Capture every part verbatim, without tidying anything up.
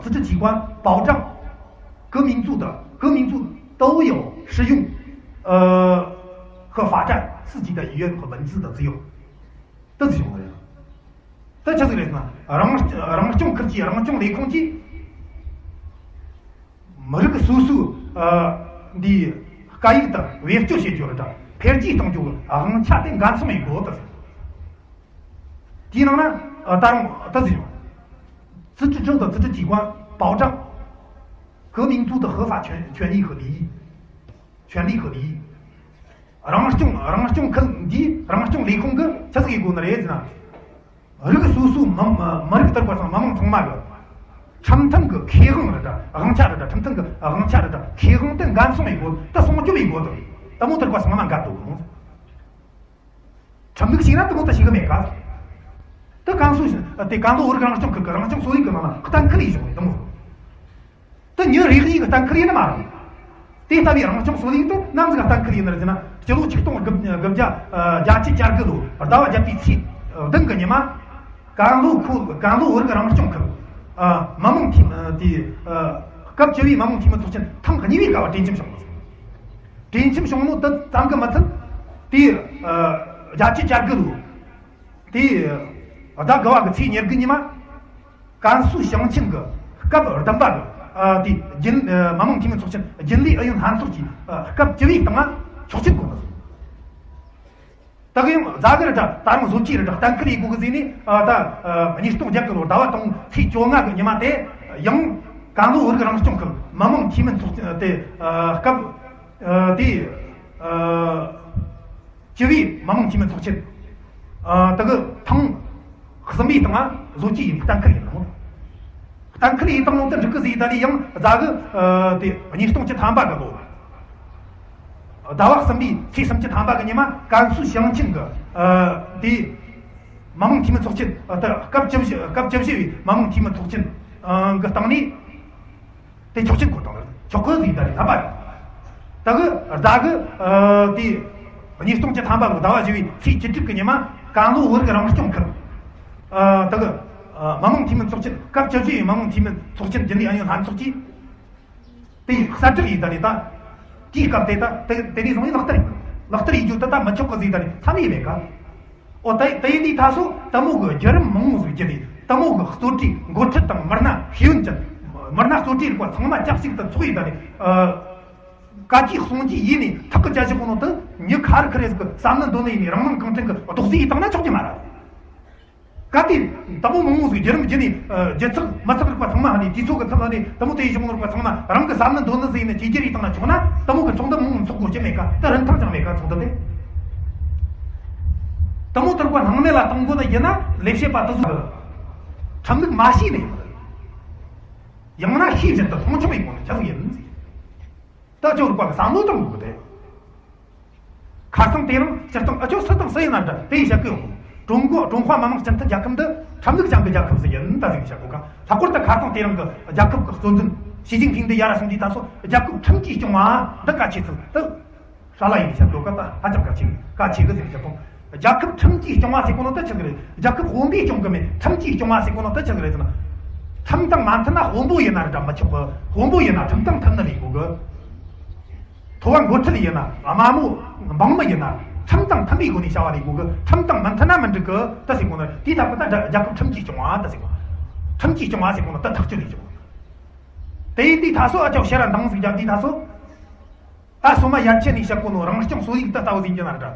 自治机关保障各民族的各民族都有适用呃和发展自己的语言和文字的自由。这是什么呀？这就是什么？རང་རང་སྐྱོང་ཁུལ་གྱི་རང་སྐྱོང་ལས་ཁུངས་ཀྱིས་མི་རིགས་སོ་སོའི་ཨ་འདི་སྐད་ཡིག་དང་བེད་སྤྱོད་བྱེད་རྒྱུ་རེད་དྲ་འཕེལ་རྒྱས་གཏོང་རྒྱུ་དབང་ཆ་དེ་འགན་སྲུང་ཡིན་དགོས་ད་ཟེར། དེའི་ནང་ན་ཨ་ད་རུང་ད་ཟེར། 自治州的自治机关保障各民族的合法权权益和利益，权利和利益。རང་སྐྱོང་རང་སྐྱོང་ཁུལ་འདིའི་རང་སྐྱོང་ལས་ཁུངས་ཀྱི་ཆ་ཟིག་ཡིན་དགོས་ནི་རེད་ཟེར་ན། རིགས་སོ་སོའི་མི་མི་རིགས་དར་པ་སང་མི་མང་ཚང་མ་གི་ཁྲིམས་མཐུན་གི་ཁེ་དབང་རེད་དྲ་དབང་ཆ་རེད་དྲ་ཁྲིམས་མཐུན་གི་དབང་ཆ་རེད་དྲ་ཁེ་དབང་དེ་འགན་སྲུང་ཡིན་དགོས་ད་སྲུང་སྐྱོབ་ཡིན་དགོས་ད་དེ་མོ་དར་པ་སང་མི་མང་འགལ་འདུག་ཁྲིམས་ལུགས་ཤིག་ན་དེ་མོ་ད་ཤེས་གི་མེད་ག་དེ་ཀན་སུའུ་དེ་ཀན་ལྷོ་བོད་རིགས་རང་སྐྱོང་ཁུལ་གི་རང་སྐྱོང་སྲོལ་ཡིག་གི་ནང་ན་གཏན་འཁེལ་ཡིན་བཞག་ནས་དེ་མོ། དེ་ཉིན་རེ་བཞིན་གྱི་གཏན་འཁེལ་ཡིན་ནི་མ་རེད། དེ་ལྟ་བུའི་རང་སྐྱོང་སྲོལ་ཡིག་དེ་ནམ་ཟིག་གཏན་འཁེལ་ཡིན་ནི་རེད་ཟེར་ན། སྤྱི་ལོ་ཆིག་སྟོང་དགུ་དགུ་བརྒྱ་བརྒྱད་ཅུ་གྱ་དགུ་ལོ་ཟླ་བ་བརྒྱད་པའི་ཚེས་བདུན་གྱི་ཉི་མ། ཀན་ལྷོ་ཁུལ་ཀན་ལྷོ་བོད་རིགས་རང་སྐྱོང་ཁུལ་མི་དམངས་འཐུས་མི་དེ་སྐབས་བཅུ་བའི་མི་དམངས་འཐུས་མི་ཚོགས་ཆེན་ཐེངས་གཉིས་པའི་སྐབས་གྲོས་འཆམ་བྱུང་བ། གྲོས་འཆམ་བྱུང་ནོ་དེ་ཙམ་གྱིས་མི་ཚད། དེ་བརྒྱད་ཅུ་གྱ་དགུ་ལོ། དེ་ཟླ་དགུ་བ་གི་ཚེས་ཉེར་དགུ་ཉི་མ། ཀན་སུའུ་ཞིང་ཆེན་གྱི་སྐབས་བདུན་པ་གི་ཨ་དེ་རྒྱུན་མི་དམངས་འཐུས་མི་ཚོགས་ཆེན་རྒྱུན་ལས་ཨུ་ཡོན་ལྷན་ཚོགས་ཀྱིས་ཨ་སྐབས་བཅུ་བའི་སྟེང་ལ་ཆོག་མཆན་བཀོད་པ་རེད། ད་གི་ཡང་རྫ་གི་རེད་དྲ་ད་རུང་བཟོ་བཅོས་རེད་དྲ་གཏན་འཁེལ་ཡིན་དགོས་གི་ཟེར་ནས་ཨ་ད་ཉིས་སྟོང་བརྒྱད་གི་ལོ་ཟླ་བ་དང་ཚེས་བཅོ་ལྔ་གི་ཉི་མ་དེ་ཡང་ཀན་ལྷོ་བོད་རིགས་རང་སྐྱོང་ཁུལ་མི་དམངས་འཐུས་མི་ཚོགས་ཆེན་དེ་ཨ་སྐབས་ཨ་དེ་ཨ། སྤྱི་བའི་མི་དམངས་འཐུས་མི་ཚོགས་ཆེན། ཨ་དེ་གི་ཐེངས་གསུམ་པའི་སྟེང་ལ་བཟོ་བཅོས་ཡིན་གཏན་འཁེལ་ཡིན་ནོ། གཏན་འཁེལ་ཡིན་བཏང་ནོ་དེ་འགྲིག་གི་ཟིག་ད་ནི་ཡང་ཟླ་གི་ཨ་དེ་ཉིས་སྟོང་བཅུ་ཐམ་པ་གི་ལོ། ཟླ་བ་གསུམ་པའི་ཚེས་སུམ་ཅུ་ཐམ་པ་གི་ཉི་མ་ཀན་སུའུ་ཞིང་ཆེན་གི་ཨ་དེ་མི་དམངས་འཐུས་མི་ཚོགས་ཆེན་ཨ་དེ་སྐབས་བཅུ་བཞི་སྐབས་བཅུ་བཞི་བའི་མི་དམངས་འཐུས་མི་ཚོགས་ཆེན་ཨ་གི་སྟེང་ནས། དེ་ཆོག་མཆན་བཀོད་བཏང་ཆོག་གི་ཟིག་ད་རེད་ཐམ་པ་རེད། ད་གི་ཟླ་གི་ཨ་དེ་ཉིས་སྟོང་བཅུ་ཐམ་པ་ལོ་ཟླ་བ་བཞི་བའི་ཚེས་བཅུ་དྲུག་གི་ཉི་མ་ཀན་ལྷོ་བོད་རིགས་རང་སྐྱོང་ཁུལ་ཨ་ད་གི་ཨ་མི་དམངས་འཐུས་མི་ཚོགས་ཆེན་སྐབས་བཅུ་བཞི་བའི་མི་དམངས་འཐུས་མི་ཚོགས་ཆེན་རྒྱུན་ལས་ཨུ་ཡོན་ལྷན་ཚོགས་ཀྱིས་དེ་གསལ་བསྒྲགས་ཡིན་ད་རེད་ད། དེའི་སྐབས་དེ་ད་དེ་དེ་ནས་བཟུང་ནས་ལག་བསྟར་ཡིན། ལག་བསྟར་ཡིན་རྒྱུ་ད་ད་མི་ཆོག་གི་ཟིག་ད་རེད་མཚམས་ཡིན་མེད་ག་འོ་དེ་དེ་ཡིན་དུས་ད་སོ་དེ་མོ་གི་བརྒྱུད་རིམ་མང་བོ་ཟིག་བརྒྱུད་ནས་དེ་མོ་གི་གཙོ་གྲས་འགོ་ཁྲིད་དང་མི་སྣ་ཤེས་ཡོན་ཅན། མི་སྣ་གཙོ་གྲས་རིགས་པ་ཚང་མ་ཆབས་ཅིག་ཏུ་ཚོགས་ཡིན་ད་ནས་ཨ་བཀའ་བཅད་གསུང་བཅད་ཡིན་ནས་ཐག་གི་བཅད་བཞག་གོ་ནོ་དེ་མྱི་ཁ་རི་ཁ་རེ་ཟིག་གི་བསམ་བློ་འདོན་ནས་ཡིན་ནས་རང་སྣང་གང་དྲན་གི་རྡོག་རྫིས་ཡིས་བཏང་ན་ཆོག་གི་མ་རེད། གལ་ཏེ་དེ་མོ་མང་བོ་ཟིག་བརྒྱུད་རིམ་བརྒྱུད་ནས་ཨ་རྒྱུ་ཚོགས་མི་ཚོགས་རིགས་པ་ཚང་མ་ཧ་ནས་དུས་ཚོད་ཀྱི་ཚང་ཧ་ནས་དེ་མོ་དེ་ཡི་གཞུང་རིགས་པ་ཚང་མ་རང་གི་བསམ་བློ་འདོན་ནི་ཟིག་ནས་བཅོས་བསྒྱུར་ཡིས་བཏང་ན་ཆོག་ན་དེ་མོ་གི་ཚོགས་འདུ་མང་བོ་ཚོགས་དགོས་ཀྱི་མེད་ཀ་ད་རིན་ཐང་ཅང་མེད་ཀ་ཚོགས་འདུ་དེ། དེ་མོ་དེ་རིགས་པ་སྣང་མེད་ལ་བཏང་དགོས་ནི་ཡིན་ན་ལས་བྱེད་པ་དེ་ཚོ་གི་ཁྲིམས་ལུགས་མ་ཤེས་ནས་ཡིན་ཡང་ན་ཤེས་བཞིན་དུ་མཐོང་ཆུང་ཡིན་དགོས་ནི་ཆི་ཟིག་ཡིན། ད་ཅོ་རིགས་པ་གི་བསམ་བློ་བཏང་དགོས་གི་དེ། ཁ་སང་དེ་རིང་སྤྱིར་བཏང་ཨ་ཅོ་སུ་དང་སུ་ཡིན་ན་འདྲ་དེ་ཡིས་བཤད་གི་ཡོང་། ཀྲུང་གོ་ཀྲུང་ཧྭ་མི་དམངས་སྤྱི་མཐུན་རྒྱལ་ཁབ་འདི་ཁྲིམས་ལུགས་ཅན་གི་རྒྱལ་ཁབ་ཟིག་ཡིན་ད་ཟིག་བཤད་གོ་ག་ལྷག་པར་དུ་ཁ་སང་དེ་རིང་གི་རྒྱལ་ཁབ་གི་གཙོ་འཛིན་ཞི་ཅིན་ཕིང་འདི་ཡར་སོང་དུས་ད་སོ་རྒྱལ་ཁབ་ཁྲིམས་ཀྱིས་སྐྱོང་བ་འདི་གལ་ཆེ་ཚུལ་དུ་ཧྲ་ལ་ཡིན་བཤད་གོ་ག་ད་ཧ་ཅང་གལ་ཆེ་གི་གལ་ཆེ་གི་ཟིག་བཤད་གོ་རྒྱལ་ཁབ་ཁྲིམས་ཀྱིས་སྐྱོང་བ་ཟེར་གོ་ནོ་ད་ཆི་ཟིག་རེད། རྒྱལ་ཁབ་དཔོན་པོས་སྐྱོང་གི་མེད་ཁྲིམས་ཀྱིས་སྐྱོང་བ་ཟེར་གོ་ནོ་ད་ཆི་ཟིག་རེད་ཟེར་ན། ཁྲིམས་དང་མ་མཐུན་ན་དཔོན་པོ་ཡིན་ན་འདྲ་མི་ཆོག་གི་དཔོན་པོ་ཡིན་ན་ཁྲིམས་དང་མཐུན་ནི་ལས་དགོས་གི་ཐོ་བ་འགོ་ཁྲིད་ཡིན་ན་དམའ་མོ་འབངས་མི་ཡིན་ན་ཁྲིམས་དང་མཐུན་པའི་སྒོ་ནས་བྱ་བ་ལས་དགོས་གི་ཁྲིམས་དང་མི་མཐུན་ན་མི་འགྲིག་གི་ད་ཟེར་གོ་ནི་དེའི་ཐད་ཀྱི་ད་རྒྱལ་ཁབ་ཁྲིམས་ཀྱིས་སྐྱོང་བ་ད་ཟེར་གོ་ཁྲིམས་ཀྱིས་སྐྱོང་བ་ཟེར་གོ་ནི་ད་ཐག་གཅོད་ལས་ཆོག་དེ་ཡིན་དུས་ད་སོ་ཨ་ཅོ་ཕྱིར་ར་འདང་ཟིག་རྒྱབ་དུས་ད་སོ། ད་སོ་མ་ཡར་ཆེ་ནས་བཤད་གོ་ནོ་རང་སྐྱོང་སྲོལ་ཡིག་ད་ལྟ་བུ་ཟིན་གྱི་ན་འདྲ།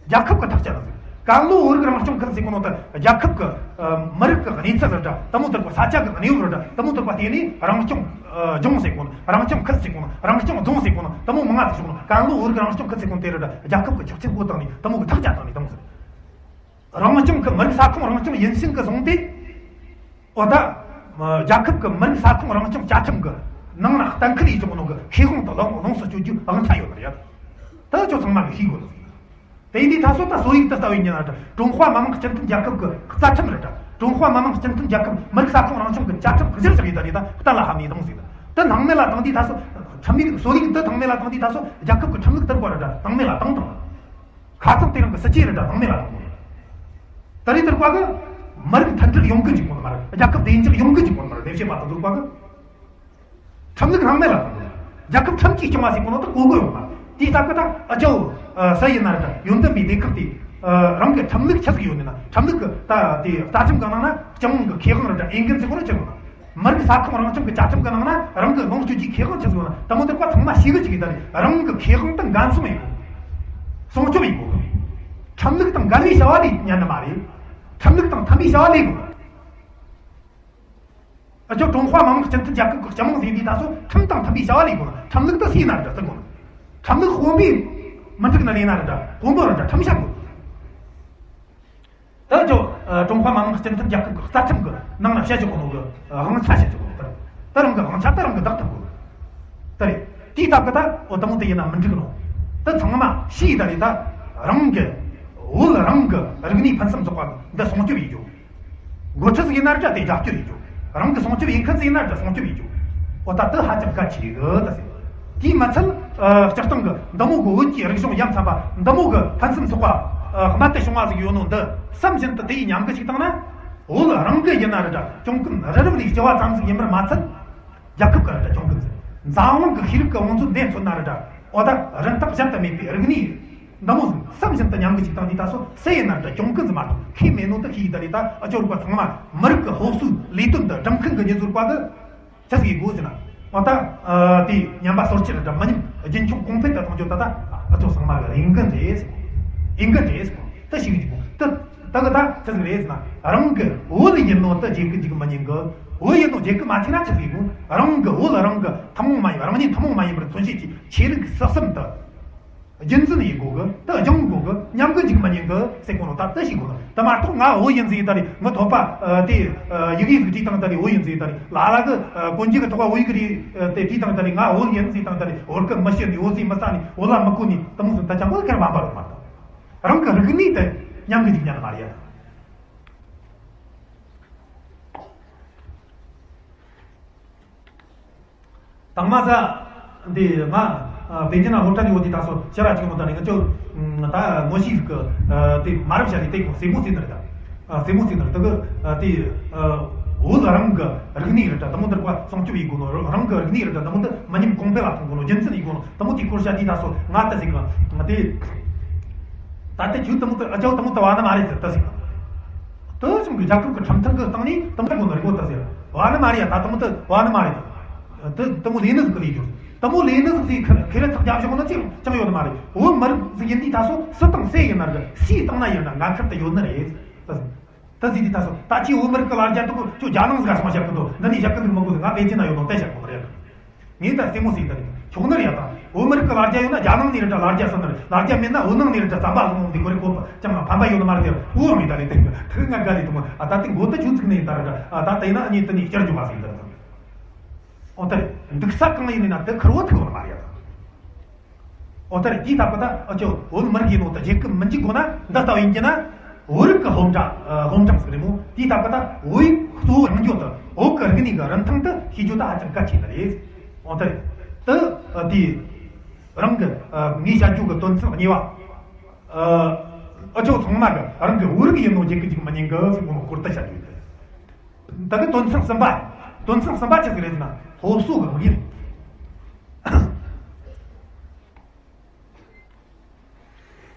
རྒྱལ་ཁབ་ཀྱི་ཐག་བཅད་ལ་ཟིན། ཀན་ལྷོ་བོད་རིགས་རང་སྐྱོང་ཁུལ་ཟེར་གོ་ནོ་ད་རྒྱལ་ཁབ་ཀྱི་མི་རིགས་ཀྱི་གནས་ཚུལ་རེད་འདྲ་དེ་མོ་དེར་གོ་ས་ཆ་གི་གནས་བབ་རེད་འདྲ་དེ་མོ་དེར་གོ་བལྟས་ནས་རང་སྐྱོང་ལྗོངས་ཟེར་གོ་ནོ་རང་སྐྱོང་ཁུལ་ཟེར་གོ་ནོ་རང་སྐྱོང་རྫོང་ཟེར་གོ་ནོ་དེ་མོ་མང་ང་ཟིག་བྱུང་ནོ་ཀན་ལྷོ་བོད་རིགས་རང་སྐྱོང་ཁུལ་ཟེར་གོ་ནོ་དེ་རེད་འདྲ་རྒྱལ་ཁབ་ཀྱི་ཆོག་མཆན་བཀོད་བཏང་ནས་དེ་མོ་གི་ཐག་བཅད་བཏང་ནས་དེ་མོ་ཟིག་རང་སྐྱོང་གི་མི་རིགས་ས་ཁོངས་རང་སྐྱོང་ཡིན་ཕྱིན་གི་བཟུང་སྟེ། འོ་ད། རྒྱལ་ཁབ་ཀྱི་མི་རིགས་ས་ཁོངས་རང་སྐྱོང་བཅའ་ཁྲིམས་ཀྱི་ནང་ན་གཏན་འཁེལ་ཡིན་ཆོག་ནོ་གི་ཁེ་དབང་དུ་ལོངས་ལོངས་སུ་སྤྱོད་རྒྱུའི་དབང་ཆ་ཡོད་པ་རེད། ད་ཁྱོད་ཚང་མ་གི་ཤེས་དགོས། དེ་ཡིན་དུས་ད་སོ་ད་སྲོལ་ཡིག་དུ་ལྟ་བའི་ཉིན་ལ་ཀྲུང་ཧྭ་མི་དམངས་སྤྱི་མཐུན་རྒྱལ་ཁབ་ཀྱི་རྩ་ཁྲིམས་རེད་ད། ཀྲུང་ཧྭ་མི་དམངས་སྤྱི་མཐུན་རྒྱལ་ཁབ་མི་རིགས་ས་ཁོངས་རང་སྐྱོང་གི་བཅའ་ཁྲིམས་གཞིར་བཞག་ཡིན་ད་རེད་ད་གཏན་ལ་ཕབ་ནས་བཏང་ཟིག་ད་སྣང་མེད་ལ་བཏང་དུས་ད་སོ་ཁྲིམས་ཡིག་སྲོལ་ཡིག་དུ་སྣང་མེད་ལ་བཏང་དུས་ད་སོ་རྒྱལ་ཁབ་ཀྱི་ཁྲིམས་ལུགས་དར་བ་རེད་ད་སྣང་མེད་ལ་བཏང་དང་། ཁ་ཚང་དེ་རིང་གི་སྲིད་ཇུས་རེད་ད་སྣང་མེད་ལ་བཏང་དང་། ད་རེས་དར་བ་གི་མི་རིགས་མཐུན་སྒྲིལ་ཡོང་གི་འཇུག་གོ་ནི་མ་རེད། རྒྱལ་ཁབ་བདེ་འཇགས་ཡོང་གི་འཇུག་གོ་ནི་མ་རེད། ལས་བྱེད་པ་དང་ཟུར་པ་གི་ཁྲིམས་ལུགས་སྣང་མེད་ལ་བཏང་། རྒྱལ་ཁབ་ཁྲིམས་ཀྱིས་སྐྱོང་བ་ཟེར་གོ་ནོ་དེ་གོ་གི་ཡོད་མ་རེད། དེའི་སྟབས་ཀྱིས་ད་ཨ་ཅོ་ས་ཡིན་ན་རེད། ད་ཡོན་ཏན་པའི་སྡེ་ཁག་དེ་རང་གི་ཁྲིམས་ལུགས་ཆི་ཟིག་ཡོད་ནི་ན། ཁྲིམས་ལུགས་ཀྱི་ད་དེ་རྩ་ཁྲིམས་གི་ནང་ན་སྤྱི་དམངས་ཀྱི་ཁེ་དབང་རེད། ད་འོས་འགན་ཟེར་གོ་ནོ་ཆི་གོ་ན། མི་རིགས་ས་ཁོངས་རང་སྐྱོང་གི་བཅའ་ཁྲིམས་ཀྱི་ནང་ན་རང་གི་ལོངས་སྤྱོད་ཀྱི་ཁེ་དབང་ཆི་ཟིག་ཡོད་ན། དེ་མོ་དེ་ཀ་ཚང་མ་ཤེས་གི་ཅིག་གི། ད་རང་གི་ཁེ་དབང་དེ་འགན་སྲུང་ཡེད་དགོས། སྲུང་སྐྱོབ་ཡེད་དགོས། ཁྲིམས་ལུགས་དང་འགལ་བའི་བྱ་བ་ལས་ཉན་ནི་མ་རེད། ཁྲིམས་ལུགས་དང་མཐུན་པའི་བྱ་བ་ལས་དགོས། ཨ་ཅོ་ཀྲུང་ཧྭ་མི་དམངས་སྤྱི་མཐུན་རྒྱལ་ཁབ་ཀྱི་སྤྱི་དམངས་ཟེར་དུས་ད་སོ་ཁྲིམས་དང་མཐུན་པའི་བྱ་བ་ལས་དགོས། ཁྲིམས་ལུགས་དེ་སུས་ན་རེད་ཟེར་དགོས། ཁྲིམས་ལུགས་དཔོན་པོས་མི་འགྲིག་ན་ལས་ན་རེད། ད་དཔོན་པོ་རེད། ད་ཁྲིམས་བཤད་དགོས། ད་ཅོ་ཀྲུང་ཧྭ་མི་དམངས་སྤྱི་མཐུན་རྒྱལ་ཁབ་ཀྱི་རྩ་ཁྲིམས་ཀྱི་ནང་ན་བཤད་ཆོག་གོ་ནོ་གི་དབང་ཆ་བཤད་ཆོག་གོ་ནོ། ད་རང་གི་དབང་ཆ་ད་རང་གི་བདག་ཐུབ་གོ། ད་རེད། དེའི་སྟབས་ཀྱིས་ད་འོ་དེ་མོ་དེ་ཡིན་ན་མི་འགྲིག་ནོ། ད་ཚང་མ་ཤེས་ད་རེད། ད་རང་གི་བོད་རང་གི་རིག་གནས་ཕུན་སུམ་ཚོགས་པ་འདི་སྲུང་སྐྱོབ་ཡེད་རྒྱུ། འགོ་ཁྲིད་ཟིག་ཡིན་ན་ར་དེ་རྒྱབ་སྐྱོར་ཡེད་རྒྱུ། རང་གི་སྲུང་སྐྱོབ་ཡེད་མཁན་ཟིག་ཡིན་ན་ར་སྲུང་སྐྱོབ་ཡེད་རྒྱུ། འོ་ད་དེ་ཧ་ཅང་གལ་ཆེ་གི་ད་ཟེར། དེས་མ་ཚད་ཨ་སྤྱིར་བཏང་གི་འདི་མོ་གི་བོད་ཀྱི་རིག་གཞུང་ཡ་མཚན་པ་འདི་མོ་གི་ཕུན་སུམ་ཚོགས་པ་ཨ་རྨད་དུ་བྱུང་བ་ཟིག་ཡོད་ནོ་འདི་བསམ་བཞིན་དུ་དེ་ཡི་ཉམས་གི་ཞིག་བཏང་ན། བོད་རང་གི་ཡིན་ན་ར་འདྲ་གྱོང་གུན་རི་རབ་ལས་ལྕི་བ་ཙམ་ཟིག་ཡིན་པར་མ་ཚད། རྒྱལ་ཁབ་ཀྱི་ར་འདྲ་གྱོང་གུན་ཟིག་འཛམ་གླིང་གི་ཤེས་རིག་གི་དབང་མཛོད་འདི་མཚོན་ན་ར་འདྲ། འོ་ད་རིན་ཐང་གཞལ་དུ་མེད་པའི་རིག་གནས་འདི་མོ་ཟིག་བསམ་བཞིན་དུ་ཉམས་གི་ཞིག་བཏང་དུས་ད་སོ་སུ་ཡིན་ན་ར་འདྲ་གྱོང་གུན་ཟིག་མ་གཏོགས་ཁས་མེད་ནོ་དེ་ཤེས་ཡི་ད་རེད། ད་ཨ་ཅོ་རུ་པ་ཚང་མ་མི་རིགས་ཀྱི་སློབ་གསོའི་ལས་དོན་འདི་སྒྲུབ་མཁན་གྱི་མྱི་ཟུར་པ་གི་ཆི་ཟིག་ཡེད་དགོས་ཟེར་ན། འོ་ད་ཨ་དེ་ཉམས་པ་སོར་ཆུད་ར་འདྲ་མི་ཉམས་རྒྱུན་འཁྱོངས་གོང་འཕེལ་དུ་གཏོང་རྒྱུ་ད་ད་ཨ་ཅོ་ཚང་མ་གི་འོས་འགན་རེད་ཟེར། འོས་འགན་རེད་ཟེར། ད་ཤེས་གི་འཇུག་གོ། ད་ད་གི་ད་ཆི་ཟིག་རེད་ཟེར་ན། རང་གི་བོད་ཡིན་ནོ་ད་བརྗེད་གི་འཇུག་མི་ཉན་གི། བོད་ཡིན་ནོ་བརྗེད་གི་མ་བཅུག་ན་ཆི་ཟིག་ཡེད་དགོས། རང་གི་བོད་རང་གི་ཐུན་མོང་མ་ཡིན། རང་ཉིད་ཐུན་མོང་མ་ཡིན་པར་མཚོན་བྱེད་ཀྱི་ཆོས་ལུགས་སྲོལ་གསུམ་དེ་རྒྱུན་འཛིན་ཡེད་དགོས་གི། ད་སྦྱང་དགོས་གི། ཉམས་གི་འཇུག་མི་ཉན་གི་ཟེར་གོ་ནོ་ད་ད་ཤེས་དགོས་གི། ད་མ་གཏོགས་ང་བོད་ཡིན་ཟེར་ཡི་ད་རེད། ངི་ཐོད་པ་ཨ་དེ་ཨ་ཡི་གེ་ཟིག་བྲིས་བཏང་ད་རེད། བོད་ཡིན་ཟེར་ཡི་ད་རེད། ལ་ལ་གི་ཨ་གོན་རྒྱུ་གི་ཐོག་པ་བོད་ཡིག་རེད། ཨ་དེ་བྲིས་བཏང་ད་རེད། ང་བོད་ཡིན་ཟེར་བཏང་ད་རེད། བོད་སྐད་མི་ཤེས་ནི། བོད་ཟས་མི་ཟ་ནི། བོད་ལྭ་མི་གོན་ནི། དེ་མོ་ཟིག་ད་ཅང་གོ་ཁེར་བམ་པ་རེད་མ་གཏོགས། རང་གི་རིག་གནས་དེ་ཉམས་གི་འཇུག་ཉན་མ་རེད་ཡ། དང་མ་ཟ། འདི་ང་ཨ་པེ་ཅིན་ན་སློབ་གྲྭ་ནས་ཡོད་དུས་ད་སོ་ཤ་ར་ཅིག་མོ་ད་ནི་ང་ཚོ་ད་ངོ་ཤེས་ཟིག་གི་ཨ་དེ་མ་རབས་ཤ་རེད། དེ་གོ་སེ་མོ་སེ་ན་རེད། ད་ཨ་སེ་མོ་སེ་ན་རེད། ད་གི་ཨ་དེ་ཨ་བོད་རང་གི་རིག་གནས་རེད། ད་དེ་མོ་འདིར་བ་སྲུང་སྐྱོབ་ཡེད་དགོས་ནོ། རང་གི་རིག་གནས་རེད། ད་དེ་མོ་འདི་མི་ཉམས་གོང་འཕེལ་ལ་གཏོང་དགོས་ནོ། རྒྱུན་འཛིན་ཡེད་དགོས་ནོ། དེ་མོ་དེ་སྐོར་བཤད་དུས་ད་སོ་ང་ད་ཟིག་གི་ང་དེ་ད་ལྟ་ཁྱོད་དེ་མོ་དེ་ཨ་ཅོ་དེ་མོ་དེ་བ་ན་མ་རེད་ཟེར། ད་ཟིག་གི་དེ་བྱུང་གི་རྒྱལ་ཁབ་ཀྱི་ཁྲིམས་མཐུན་གྱི་སྟེང་ནས་དེ་མོ་དེ་དགོས་ནོ་རེད་གོ། ད་ཟེར་བ་ན་མ་རེད་ཡ། ད་དེ་མོ་དེ་བ་ན་མ་རེད། དེ་དེ་མོ་ལས་ནི་ཟིག་གི་ལས་རྒྱུ། དེ་མོ་ལས་ནི་ཟིག་ཟིག་ཁེ་ཁེ་རེ་ཚག་རྒྱབ་བཞག་ན་ཅི་ཅང་ཡོད་ནི་མ་རེད། བོད་མི་རིགས་ཟིག་ཡིན་དུས་ད་སོ་སུ་དང་སུ་ཡིན་ན་ར་སུའི་སྟེང་ན་ཡིན་ན་འགན་ཁུར་དེ་ཡོད་ནི་རེད། ད་ཟིག་ད་ཟིག་དུས་ད་སོ་ད་ཅི་བོད་མི་རིགས་ཀྱི་ལ་རྒྱ་དེ་གོ་ཁྱོད་རྒྱ་ནང་ཟིག་ག་སོང་བཤད་གི་འདུག་འདི་ནས་བཤད་གི་འདུག་མི་དགོས་ཟིག་ང་པེ་ཅིན་ན་ཡོད་ནོ་དེ་བཤད་གོ་ནི་རེད། ངས་ད་སེ་མོ་སེ་ད་རེད། ཆོག་ནི་རེད་ཡ། ད་བོད་མི་རིགས་ཀྱི་ལ་རྒྱ་ཡོད་ན་རྒྱ་ནང་ནས་རེད། ད་ལ་རྒྱ་སོང་ནི་རེད། ལ་རྒྱ་མེད་ན་བོད་ནང་ནས་རེད། ད་བསམ་པ་ལྷུང་འདི་ཁོ་རེ་གོ་ཅང་ལ་ཕན་པ་ཡོད་ནི་མ་རེད། དེ་བོད་མི་ད་རེད། དེ་ཐུག་ང་དགའ་རེད་དུ་མོ། ཨ་ད་དེ་མགོ་ད་ཆུ་ཚིག་ནས་ད་རེད། ཨ་ད་དེ་ན་ཨ་ནི་དེ་ནས་བསྐྱར་འཇུག་པ་ཟིག་ད་རེད། འོ་ད་རེད། འདུག་ས་གང་ཡིན་ན་དེ་ཁུར་བོ་ཐུག་ཡོད་ནི་མ་རེད་ཡ། འོ་ད་རེད། དེའི་ཐབས་ཀྱི་ད་ཨ་ཅོ་བོད་མི་རིགས་ཡིན་ནོ་ད་བརྗེད་གི་མི་འཇུག་དགོས་ན། འདི་ལྟ་བུ་ཡིན་གྱི་ན་བོད་རིགས་ཀྱི་སློབ་གྲྭ་ཨ་སློབ་འབྲིང་ཟིག་རེད་མོ། དེའི་ཐབས་ཀྱི་ད་བོད་ཡིག་གཙོ་བོ་རང་རྒྱུད་དུ་བོད་ཀྱི་རིག་གནས་ཀྱི་རིན་ཐང་དེ་ཤེས་རྒྱུ་ད་ཧ་ཅང་གལ་ཆེ་ནི་རེད། འོ་ད་རེད། དེ་ཨ་དེ་རང་གི་ཨ་ངས་བཤད་རྒྱུ་གི་དོན་ཚན་གཉིས་པ། ཨ་ཨ་ཅོ་ཚང་མ་གི་རང་གི་བོད་རིགས་ཡིན་ནོ་བརྗེད་གི་འཇུག་མི་ཉན་གི་ཟེར་གོ་ནོ་སྐོར་དེ་བཤད་རྒྱུ་ཡིན། ད་གི་དོན་ཚན་གསུམ་པ། དོན་ཚན་གསུམ་པ་ཆི་ཟིག་རེད་ཟེར་ན་སློབ་གསོ་གི་དམིགས་ཡུལ།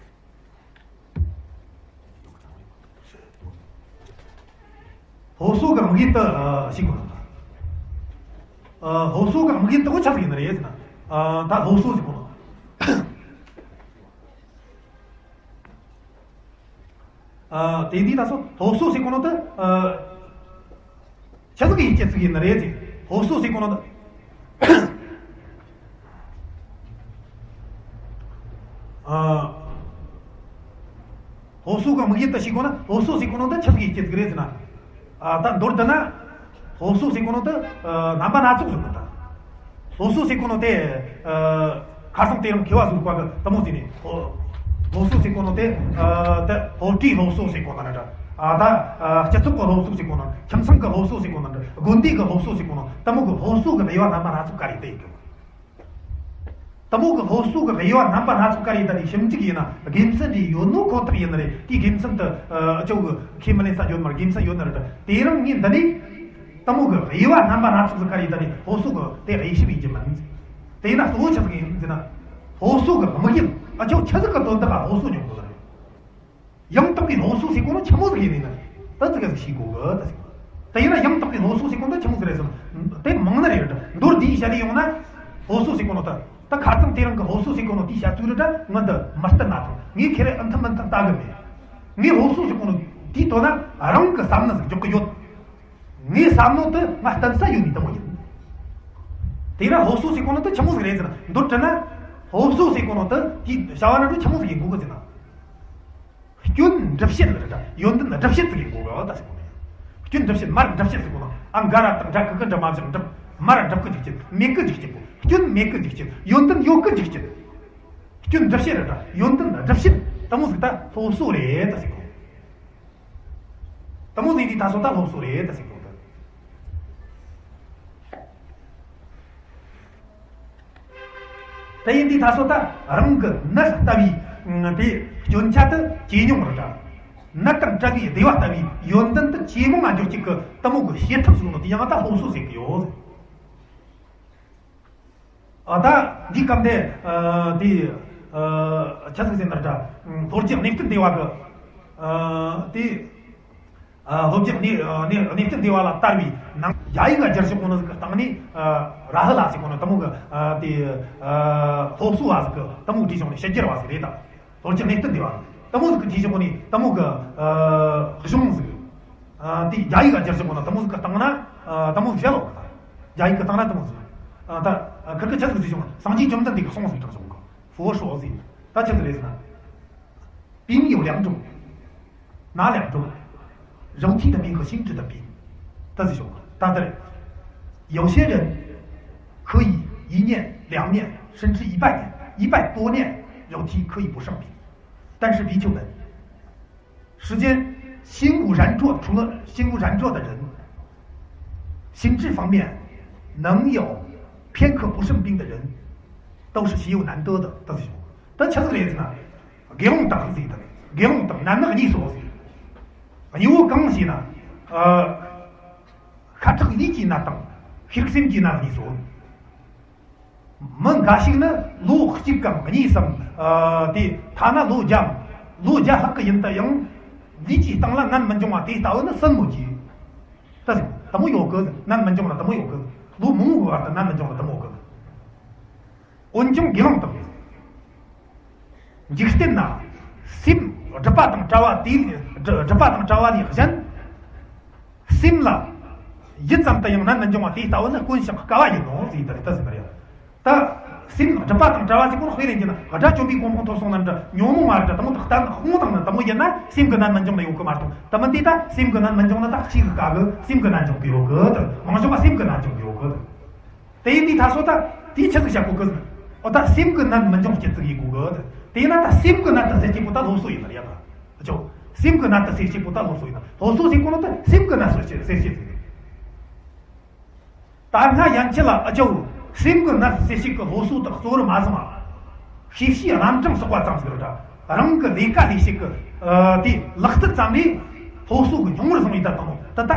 སློབ་གསོ་གི་དམིགས་ཡུལ་དེ་ཨ་ཤེས་དགོས་ན། ཨ་སློབ་གསོ་གི་དམིགས་ཡུལ་དེ་གོ་ཆི་ཟིག་ཡིན་ནི་རེད་ཟེར་ན། ཨ་ད་སློབ་གསོ་ཟེར་གོ་ནོ། ཨ་དེ་འདི་ད་སོ་སློབ་གསོ་ཟེར་གོ་ནོ་དེ་ཨ་ཆི་ཟིག་གི་ཡིག་སྐྱེལ་ཚིག་ཡིན་ནི་རེད་ཟེར། སློབ་གསོ་ཟེར་གོ་ནོ་དེ་ཨ་སློབ་གསོ་གི་དམིགས་ཡུལ་དེ་ཤེས་དགོས་ན། སློབ་གསོ་ཟེར་གོ་ནོ་དེ་ཆི་ཟིག་གི་ཡིག་སྐྱེལ་ཚིག་རེད་ཟེར་ན། ཨ་ད་མདོར་བསྡུ་ན། སློབ་གསོ་ཟེར་གོ་ནོ་དེ་ཨ་རྣམ་པ་སྣ་ཚོགས་ཟེར་གོ་ད། སློབ་གསོ་ཟེར་གོ་ནོ་དེ་ཨ་ཁ་སང་དེ་རིང་མཁས་པ་ཟུར་པ་གི་དེ་མོ་ཟེར་ནས། སློབ་གསོ་ཟེར་གོ་ནོ་དེ་ཨ་ད་སློབ་གྲྭའི་སློབ་གསོ་ཟེར་གོ་ན་འདྲ། ཨ་ད་ཨ་སྤྱི་ཚོགས་ཀྱི་སློབ་གསོ་ཟེར་གོ་ན། ཁྱིམ་ཚང་གི་སློབ་གསོ་ཟེར་གོ་ན་འདྲ། དགོན་སྡེ་གི་སློབ་གསོ་ཟེར་གོ་ན། དེ་མོ་གི་སློབ་གསོ་གི་ལེའུ་རྣམ་པ་སྣ་ཚོགས་ག་རེ་དེ་ཡིན་གི། དེ་མོ་གི་སློབ་གསོ་གི་དབྱེ་བ་རྣམ་པ་སྣ་ཚོགས་ག་རེ་ཡིན་ད་ནི་ཞིབ་འཇུག་ཡིན་ན་དགེ་མཚན་རེ་ཡོད་ནོ་ཁོ་ཐག་ཡིན་ནི་རེད། དེའི་དགེ་མཚན་དུ་ཨ་ཅོ་གི་ཁས་མི་ལེན་ས་ཡོད་མ་རེད། དགེ་མཚན་ཡོད་ནི་རེད། དེ་རིང་ངས་འདི་ནས་དེ་མོ་གི་དབྱེ་བ་རྣམ་པ་སྣ་ཚོགས་སུ་ག་རེ་ཡིན་ད་ནི་སློབ་གསོ་གི་དེ་དབྱེ་ཞིབ་ཡིན་གྱི་མིན། དེ་ཡིན་ན་གཙོ་བོ་ཆི་ཟིག་ཡིན་ཟེར་ན། སློབ་གསོ་གི་དམིགས་ཡུལ་ཨ་ཅོ་ཆི་ཟིག་གི་དོན་དག་ག་སློབ་གསོ་སྙོམས་གོ་ནི་རེད། ཡང་དག་པའི་སློབ་གསོ་ཟེར་གོ་ནོ་ཆི་མོ་ཟིག་ཡིན་ནི་ན། ད་ཙི་ག་ཟིག་ཤེས་དགོས་གི་ད་ཟེར། དེ་ཡིན་ན་ཡང་དག་པའི་སློབ་གསོ་ཟེར་གོ་ནོ་ཆི་མོ་ཟིག་རེད་ཟེར་ན། དེ་མང་ནི་རེད། མདོར་བསྡུས་བཤད་ལེ་ཡོང་ན། སློབ་གསོ་ཟེར་གོ་ནོ་ད། ད་ཁ་རྩང་དེ་རིང་གི་སློབ་གསོ་ཟེར་གོ་ནོ་དེའི་བཤད་ཚུལ་རེད་ད། ངི་འདི་མི་བསྟུན་ན་ཐང་། ངས་ཁེ་རེ་ཨ་མཐུན་མི་མཐུན་ལྟ་གི་མེད། ངས་སློབ་གསོ་ཟེར་གོ་ནོ་དེའི་དོན་ན་རང་གི་བསམ་ནི་ཟིག་འཇོག་གི་ཡོད། ངའི་བསམ་ནོ་དེ་ང་བསྟུན་ས་ཡོད་ནི་དེ་མོ་ཡིན། དེ་ཡིན་ན་སློབ་གསོ་ཟེར་གོ་ནོ་དེ་ཆི་མོ་ཟིག་རེད་ཟེར་ན། མདོར་དྲིལ་ན། སློབ་གསོ་ཟེར་གོ་ནོ་དེ་དེའི་བྱ་བ་ནང་དུ་ཆི་མོ་ཟིག་ཡིན་དགོས་གི་ཟེར་ན། སྐྱོན་སྒྲུབ་བྱེད་ལ་རེད་ད། ཡོན་ཏན་སྒྲུབ་བྱེད་ཟིག་ཡིན་དགོས་གི་ད་ཟེར་གོ་ནོ། སྐྱོན་སྒྲུབ་བྱེད། མར་སྒྲུབ་བྱེད་ཟེར་གོ་ནོ། ཨ་འགའ་ར་དང་འདྲ་གི་གི་འདྲ་མ་བཞག་འགྲུབ། མར་འགྲུབ་གི་འཇུག་རྒྱུ། མེད་གི་འཇུག་རྒྱུ་བོ། སྐྱོན་མེད་གི་འཇུག་རྒྱུ། ཡོན་ཏན་ཡོད་གི་འཇུག་རྒྱུ། སྐྱོན་སྒྲུབ་བྱེད་རེད་ད། ཡོན་ཏན་སྒྲུབ་བྱེད་དེ་མོ་ཟིག་ད་སློབ་གསོ་རེད་ད་ཟེར་གོ། དེ་མོ་ཟིག་དེ་ད་སོ་ད་སློབ་གསོ་རེད་ད་ཟེར་གོ་ད། དེ་ཡིན་དུས་ད་སོ་ད་རང་གི་ནད་ལྟ་བུའི་དེ་སྐྱོན་ཆ་དེ་ཇེ་ཉུང་རུ་འདྲ། ནད་དང་བྲལ་བའི་བདེ་བ་ལྟ་བུའི་ཡོན་ཏན་དེ་ཇེ་མང་ང་འགྱོ་གཅིག་གི་དེ་མོ་གི་བྱེད་ཐབས་ཟིག་ནོ་དེ་ཡང་ད་སློབ་གསོ་ཟེར་གི་ཡོད། ཨ་ད་འདི་སྐབས་དེ་ཨ་དེ་ཨ་ཆ་ཟིག་ཟེར་ན་འདྲ། ལྷོ་རྒྱལ་གནས་བརྟན་སྡེ་བ་གི་ཨ་དེ། ལྷོ་རྒྱལ་གནས་གནས་བརྟན་སྡེ་བ་ལ་དར་བའི་ནང་རྒྱ་ཡིག་ལ་བསྒྱུར་བཞག་གོ་ནོ་ཟིག་གི་སྟེང་ནས། ར་ཧི་ལ་ཟེར་གོ་ནོ་དེ་མོ་གི་དེ་སློབ་གསོ་བ་ཟིག་གི་དེ་མོ་བྲིས་བྱུང་ནས་ཕྱི་རྒྱལ་བ་ཟིག་རེད་ད། ལྷོ་རྒྱལ་གནས་བརྟན་སྡེ་བ་དེ་མོ་ཟིག་གི་བྲིས་བཞག་གོ་ནི་དེ་མོ་གི་གཞུང་ཟིག་དེ་རྒྱ་ཡིག་ལ་བསྒྱུར་བཞག་གོ་ནོ་དེ་མོ་ཟིག་གི་སྟེང་ན་དེ་མོ་ཟིག་བཤད་ལོ་གི་ད། རྒྱ་ཡིག་གི་སྟེང་ན་དེ་མོ་ཟིག་ད་ཁིར་གི་ཆ་ཟིག་བྲིས་བྱུང་། སངས་རྒྱས་བཅོམ་ལྡན་འདས་ཀྱི་གསུང་ཟིག་དྲངས་བྱུང་གི། 佛说 ཟིག་ད་ཆི་ཟིག་རེད་ཟེར་ན། 病有两种，哪两种？肉体的病和心智的病。 ད་ཟེར་ཞོག་ད་ལྟར། 有些人可以一念、两念，甚至一百年、一百多年，肉体可以不生病。但是比丘们，世间心无染浊，除了心无染浊的人，心智方面能有片刻不生病的人，都是稀有难得的。 ད་ཟེར་ཞོག་ད་ཆི་ཟིག་རེད་ཟེར་ན། དགེ་སློང་དག་ཟེར་ད། དགེ་སློང་དག་ནད་ནི་གཉིས་སོ་ཟེར། གཉིས་པོ་གང་ཟེར་ན། ཨ། ཤ་ཁྲག་ལུས་ཀྱི་ནད་དང་ཤེས་རིག་སེམས་ཀྱི་ནད་གཉིས་སོ། མི་འགའ་ཞིག་ནི་ལོ་གཅིག་གམ་གཉིས་སམ། ཨ། དེ་ཐ་ན་ལོ་བརྒྱ། ལོ་བརྒྱ་ལྷག་གི་ཡིན་ད་ཡང་། ལུས་ཀྱི་སྟེང་ལ་ནད་མི་འབྱུང་བ་དེ་ལྟ་བུ་ནི་གསོན་མོད་ཀྱི། ད་ཟེར། དེ་མོ་ཡོད་གི། ནད་མི་འབྱུང་ན་དེ་མོ་ཡོད་གི། ལོ་མང་བོའི་བར་དུ་ནད་མི་འབྱུང་ན་དེ་མོ་ཡོད་གི། འོན་ཀྱང་དགེ་སློང་དག་འཇིག་རྟེན་ན་སེམས་སྒྲིབ་པ་དང་བྲལ་བ་དེ། སྒྲིབ་པ་དང་བྲལ་བ་ལས་གཞན། སེམས་ལ་ཡུད་ཙམ་དུ་ཡང་ནད་མི་འབྱུང་བ་དེ་ལྟ་བུ་ནི་དཀོན་ཞིང་དཀའ་བ་ཡིན་ནོ་ཟེར་ད་རེད། ད་ཟེར་ན་རེད། ད་སེམས་སྒྲིབ་པ་དང་བྲལ་བ་ཟེར་གོ་ནོ་དཔེ་ལེན་གྱི་ན། དགྲ་བཅོམ་པའི་གོ་འཕང་ཐོབ་སོང་ན་འདྲ། ཉོན་མོངས་མ་རེད་འདྲ། དེ་མོ་དག་གཏན་དབང་དང་ནི་དེ་མོ་ཡིན་ན་སེམས་ཀྱི་ནད་མི་འབྱུང་ན་ཡོད་གི་མ་གཏོགས། དེ་མིན་དེ་ད་སེམས་ཀྱི་ནད་མི་འབྱུང་ན་ད་གཅིག་གི་དཀའ་གི། སེམས་ཀྱི་ནད་འབྱུང་གི་ཡོད་གི། ད་མང་ཤོས་པ་སེམས་ཀྱི་ནད་འབྱུང་གི་ཡོད་གི། ད། དེ་ཡིན་དུས་ད་སོ་ད་དེའི་ཆི་ཟིག་བཤད་གོ་གི། འོ་ད་སེམས་ཀྱི་ནད་མི་འབྱུང་རྒྱུ་ཟིག་ཡིན་དགོས་གི། དེ་ཡིན་ན་ད་སེམས་ཀྱི་ནད་དེ་སེལ་རྒྱུ་བོ་ད་སློབ་གསོ་ཡིན་ནི་རེད་ད། ཨ་ཅོ། སེམས་ཀྱི་ནད་དེ་སེལ་རྒྱུ་བོ་ད་སློབ་གསོ་ཡིན་ན། སློབ་གསོ་ཟེར་གོ་ནོ་ད་སེམས་ཀྱི་ནད་སེལ་རྒྱུ་སེལ་རྒྱུ་ཟིག་རེད། ད་སྔ་ཡན་ཆད་ལ་ཨ་ཅོ། སེམས་ཀྱི་ནད་སེལ་རྒྱུ་གི་སློབ་གསོ་དེ་གཙོ་བོར་མ་བཟུང་བ། ཤེས་བྱའི་རྣམ་གྲངས་བསགས་པ་ཙམ་ཟིག་རེད་ད། རང་གི་ལས་ཀ་ལས་བྱེད་ཀྱི་ཨ་དེ་ལག་རྩལ་ཙམ་ལས་སློབ་གསོ་གི་སྙིང་བོར་བཟུང་བའི་ད་དང་ད་ལྟ་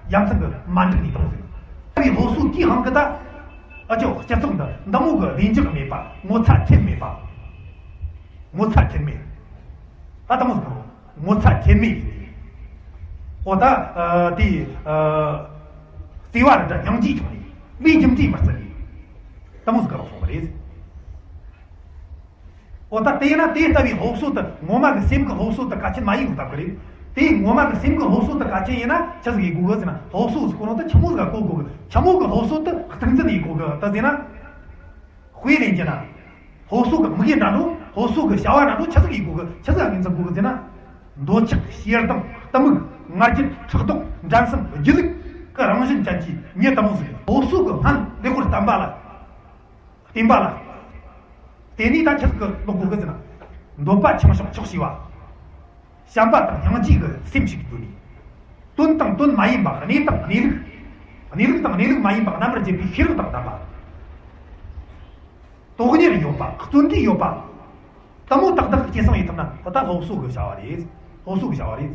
ཡ་མཚན་གི་མ་འགྲིག་ནས་དང་ཟེར། ད་བའི་སློབ་གསོ་དེའི་དབང་གི་ད་ཨ་ཅོ་སྤྱི་ཚོགས་འདི་འདི་མོ་གི་བདེ་འཇགས་མེད་པ། ངོ་ཚ་ཁྱད་མེད་པ། ངོ་ཚ་ཁྱད་མེད། ད་དང་ཟེར་ངོ་ཚ་ཁྱད་མེད་ཡིན། འོ་ད་ཨ་དེ་ཨ་བརྩེ་བ་རེ་འདྲ་སྙིང་རྗེ་བྱུང་ནས་མིའི་རྒྱུ་འབྲས་མི་བརྩི་ནས་དང་ཟེར་གི་རོགས་སོང་བ་རེད། འོ་ད་དེས་ན་དེ་ལྟ་བུའི་སློབ་གསོ་དེ་ངོ་མ་གི་སེམས་ཀྱི་སློབ་གསོ་དེ་གལ་ཆེན་མ་ཡིན་ལུགས་ལྟ་བུ་རེད། དེ་ངོ་མ་གི་སེམས་ཀྱི་སློབ་གསོ་དེ་གལ་ཆེན་ཡིན་ན་ཆི་ཟིག་ཡིན་དགོས་གི་ཟེར་ན། སློབ་གསོ་ཟེར་གོ་ནོ་དེ་ཆི་མོ་ཟིག་ག་གོ་དགོས་གི། ཆི་མོ་གི་སློབ་གསོ་དེ་གཙིགས་འཛིན་ཡིན་དགོས་གི། ད་ཟེར་ན། དཔེ་ལེན་རྒྱུ་ན། སློབ་གསོ་གི་དམིགས་ཡུལ་འདྲ་འགྲོ། སློབ་གསོ་གི་བྱ་བ་འདྲ་འགྲོ། ཆི་ཟིག་ཡིན་དགོས་གི། ཆི་ཟིག་ངོས་འཛིན་དགོས་གི་ཟེར་ན། འདོད་ཆགས། ཞེ་སྡང་། གཏི་མུག་ང་རྒྱལ། ཕྲག་དོག་འགྲན་སེམས། སྒྱིད་ལུག་གི་རང་བཞིན་ཅན་གྱི་མྱི་དེ་མོ་ཟིག་སློབ་གསོ་གི་སྨན་ལེགས་པར་བསྟེན་པ་ལ། བསྟེན་པ་ལ། དེ་ནས་ད་ཆི་ཟིག་གི་ལོག་དགོས་གི་ཟེར་ན། འདོད་པ་ཆུང་ཤོས་ཆོག་ཤེས་པ། བྱམས་པ་དང་སྙིང་རྗེ་གི་སེམས་ཤིག་བསྡུས་ནས། དོན་དང་དོན་མ་ཡིན་པ། གནས་དང་གནས་ལུགས། གནས་ལུགས་དང་གནས་ལུགས་མ་ཡིན་པ་རྣམ་པར་འབྱེད་པའི་ཤེས་རབ་དང་ལྡན་པ། དོན་གཉེར་ཡོད་པ། བརྩོན་འགྲུས་ཡོད་པ། དེ་མོ་ཏག་ཏག་སྐྱེད་སྲིང་ཡེད་ཐུབ་ན་ད་ལྟ་སློབ་གསོ་གི་བྱ་བ་རེད། སློབ་གསོ་གི་བྱ་བ་རེད།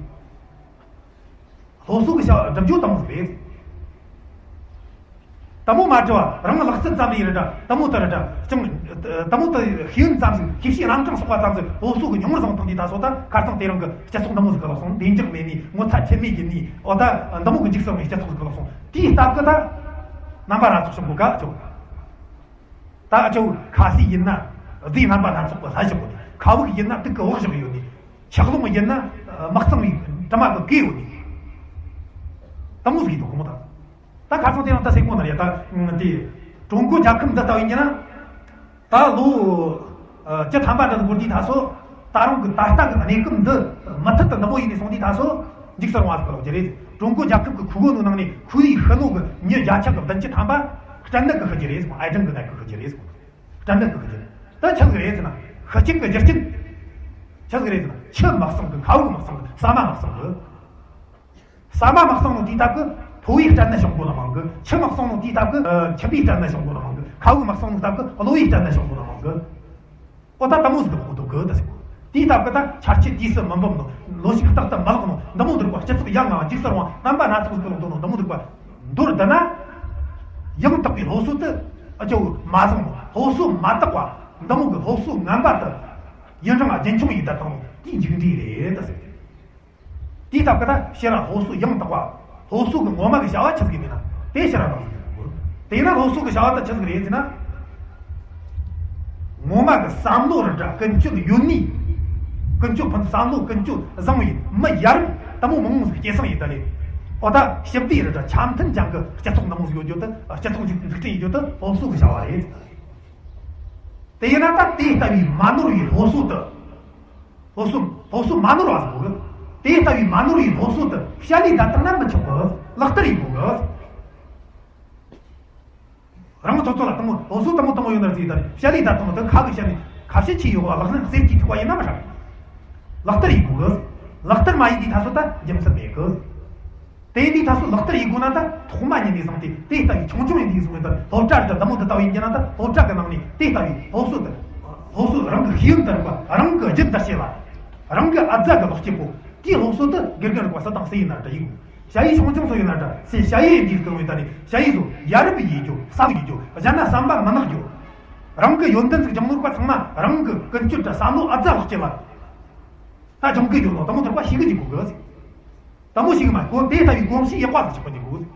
སློབ་གསོ་གི་བྱ་བ་སྒྲུབ་རྒྱུ་དེ་མོ་ཟིག་རེད། དེ་མོ་མ་བྲི་བ་རང་ལག་རྩལ་ཙམ་རེ་རེད་འདྲ། དེ་མོ་དེ་རེད་འདྲ་ཅང་། དེ་མོ་དེ་ཤེས་ཡོན་ཙམ་ཟིག་ཤེས་བྱའི་རྣམ་གྲངས་གསོག་པ་ཙམ་ཟིག་སློབ་གསོ་གི་མྱོང་བར་བཟུང་བཏང་དུས་ད་སོ་ད་ཁ་རྩང་དེ་རིང་གི་སྤྱི་ཚོགས་འདི་མོ་ཟིག་གི་ལོག་སོང་། བདེ་འཇགས་མེད་ནི། ངོ་ཚ་ཁྱད་མེད་ཡིན་ནི། འོ་ད་འདི་མོ་གི་འཇིགས་སུ་རུང་བའི་སྤྱི་ཚོགས་ཟིག་གི་ལོག་སོང་། དེའི་སྟབས་ཀྱིས་ད་རྣམ་པ་སྣ་ཚོགས་བྱུང་གོ་ག་ཅོ། ད་ཨ་ཅོ་ཁ་ཟས་ཡིན་ན་རྫས་རྣམ་པ་སྣ་ཚོགས་ཀྱི་ལྷད་བཞག་ཡོད་ནི། ཁ་དབུགས་ཡིན་ན་དུག་གི་འོག་བཞག་ཡོད་ནི། ཆག་རླུང་ཡིན་ན་མི་གཙང་བའི་དྲི་མ་གིས་གས་ཡོད་ནི། དེ་མོ་ཟིག་ཡིན་འདུག་གོ་མོ་ད། ད་ཁ་སང་དེ་རིང་ད་སེ་གོ་ན་རེད་ད། དེ་ཀྲུང་གོ་རྒྱལ་ཁབ་འདི་ལྟ་བུ་ཡིན་ན། ད་ལོ་བཅུ་ཐམ་པ་འདྲ་འགོར་དུས་ད་སོ། ད་རུང་གི་ད་ལྟ་གི་གནས་སྐབས་འདི་མུ་མཐུད་དུ་འདི་མོ་ཡིན་ནས་སོང་དུས་ད་སོ། འཇིགས་སུ་རུང་བ་ཟིག་གི་ལོག་རྒྱུ་རེད། ཀྲུང་གོ་རྒྱལ་ཁབ་ཀྱི་ཁུག་གོ་ནོ་ནང་ནས་ཁུ་ལི་ཧི་ལོ་གི་མྱི་བརྒྱ་ཆ་གི་བདུན་ཅུ་ཐམ་པ་སྐྲན་ནད་གིས་ཤི་རྒྱུ་རེད། ཨེ་ཀྲིན་གི་ནད་གིས་ཤི་རྒྱུ་རེད། སྐྲན་ནད་གིས་ཤི་རྒྱུ་རེད། ད་ཆི་ཟིག་རེད་ཟེར་ན། ཤི་རྐྱེན་གི་རྒྱུ་རྐྱེན་ཆི་ཟིག་རེད་ཟེར་ན། ཆུ་མི་གཙང་གི། ཁ་དབུགས་མི་གཙང་གི། ཟ་མ་མི་གཙང་གི། ཟ་མ་མི་གཙང་ནོ་དེའི་སྟབས་ཀྱིས་ཕོ་བའི་སྐྲན་ནད་བྱུང་གོ་ནོ་མང་གི། ཆུ་མི་གཙང་ནོ་དེའི་སྟབས་ཀྱིས་ཨ་མཆིན་པའི་སྐྲན་ནད་བྱུང་གོ་ནོ་མང་གི། ཁ་དབུགས་མི་གཙང་ནོ་སྟབས་ཀྱིས་གློ་བའི་སྐྲན་ནད་བྱུང་གོ་ནོ་མང་གི། ཨོ་ད་དེ་མོ་ཟིག་གི་གོ་འདུག་གི་ད་ཟེར་གོ། དེའི་སྟབས་ཀྱིས་ད་ཆར་ཆུ་དུས་སུ་མི་འབབ་ནོ། ལོ་ཕྱུགས་རྟག་ཏུ་མི་ལེགས་ནོ། འདི་མོ་འདུག་གོ། སྤྱི་ཚོགས་ཡ་ང་འཇིགས་སུ་རུང་བ། རྣམ་པ་སྣ་ཚོགས་ཟིག་གི་ལོག་འདུག་ནོ། འདི་མོ་འདུག་གོ། མདོར་བསྡུ་ན། ཡང་དག་པའི་སློབ་གསོ་དེ་ཨ་ཅོ་མ་བཟང་ནོ། སློབ་གསོ་མ་དག་པ། འདི་མོ་གི་སློབ་གསོ་ངན་པ་དེ་ཡུན་རིང་རྒྱུན་འཁྱོངས་ཡེད་ད་བཏང་ནོ་དེའི་མཇུག་འབྲས་རེད་ད་ཟེར། དེའི་སྟབས་ཀྱིས་ད་ཕྱིར་སློབ་གསོ་ཡང་དག་པ། སློབ་གསོ་གི་ངོ་མ་གི་བྱ་བ་ཆི་ཟིག་ཡིན་ན་དེ་ཕྱིར་ར་བ་ཟིག་ཡིན་དགོས། དེས་ན་སློབ་གསོ་གི་བྱ་བ་ད་ཆི་ཟིག་རེད་ཟེར་ན། ངོ་མ་གི་བསམ་བློ་ར་འདྲ་ཀུན་སྤྱོད་ཡོད་ནི། ཀུན་སྤྱོད་ཕུན་བསམ་བློ་ཀུན་སྤྱོད་བཟང་བའི་མི་ཡ་རབས་དེ་མོ་མང་མང་ཟིག་སྐྱེད་སྲིང་ཡེད་ད་ལེ། ཨོ་ད་ཞི་བདེ་ར་འདྲ་འཆམ་མཐུན་ཅན་གི་སྤྱི་ཚོགས་འདི་མོ་ཟིག་ཡོད་རྒྱུ་དེ། སྤྱི་ཚོགས་ཟིག་འཛུགས་སྐྲུན་ཡེད་རྒྱུ་དེ་སློབ་གསོ་གི་བྱ་བ་རེད། དེ་ཡིན་ན་ད་དེ་ལྟ་བུའི་མ་ནོར་བའི་སློབ་གསོ་དེ། སློབ་གསོ་སློབ་གསོ་མ་ནོར་བ་ཟིག་དགོས་གི། དེ་ལྟ་བུའི་མ་ནོར་བའི་སློབ་གསོ་དེ་བཤད་ལས་བསྡད་བཏང་ན་མི་ཆོག་གི། ལག་བསྟར་ཡེད་དགོས་གི། རང་ཚོ་ཚོ་ལ་དེ་མོ་སློབ་གསོ་དེ་མོ་དེ་མོ་ཡོད་ན་ཟིག་ད་བཤད་ལས་བསྡད་བཏང་དེ་ཁ་གི་བཤད་ནས་ཁ་བཤད་ཆེ་ཡོད་བ། ལག་ལེན་གསེར་གྱི་ཐིགས་པ་ཡིན་ན་མི་ཧྲ། ལག་བསྟར་ཡེད་དགོས་གི། ལག་བསྟར་མ་ཡེད་དུས་ད་སོ་ད་རྒྱུ་མཚན་མེད་གི། དེ་ཡིན་དུས་ད་སོ་ལག་བསྟར་ཡེད་དགོས་ན་ད་ཐོག་མ་ཉིད་ནས་བཟུང་སྟེ་དེ་ལྟ་བུའི་ཆུང་ཆུང་ཡིན་དུས་བཟུང་སྟེ་སློབ་གྲྭ་རེད་ད་དེ་མོ་དེ་ལྟ་བུ་ཡིན་རྒྱུ་ན་ད་སློབ་གྲྭ་གི་ནང་ནས་དེ་ལྟ་བུའི་སློབ་གསོ་དེ། སློབ་གསོ་རང་གི་ཤེས་ཡོན་དུ་རིག་པ། རང་གི་རྒྱུད་དུ་སྐྱེ་བ། རང་གི་ཨ་ཙ་གི་ལོག་སྐྱེ་པོ། དེའི་སློབ་གསོ་དེ་དགེ་རྒན་རིག་པ་སུ་དང་སུ་ཡིན་ན་འདྲ་ཡིན། ཞ་ཡི་ཆུང་ཆུང་སུ་ཡིན་ན་འདྲ་སུ་ཞ་ཡི་ཡིན་དུས་སྐུ་རིང་བའི་ད་ནི་ཞ་ཡི་ཚོ་ཡ་རབས་ཡེད་རྒྱུ། བསམ་ཡེད་རྒྱུ། གཞན་ན་བསམ་པ་མི་ནག་རྒྱུ། རང་གི་ཡོན་ཏན་ཟིག་སྦྱང་ནོར་བ་ཚང་མ་རང་གི་ཀུན་སྤྱོད་དང་བསམ་བློ་ཨ་ཙ་ལོག་སྐྱེ་བ། ད་སྦྱང་གི་ཡོད་ནོ་དེ་མོ་དོར་བ་ཤེས་གི་འཇུག་དགོས་གི། དེ་མོ་ཞིག་མ་གོ་དེ་ལྟ་བུའི་གོམས་གཤིས་ཡག་པ་ཟིག་ཆགས་པ་འཇུག་དགོས།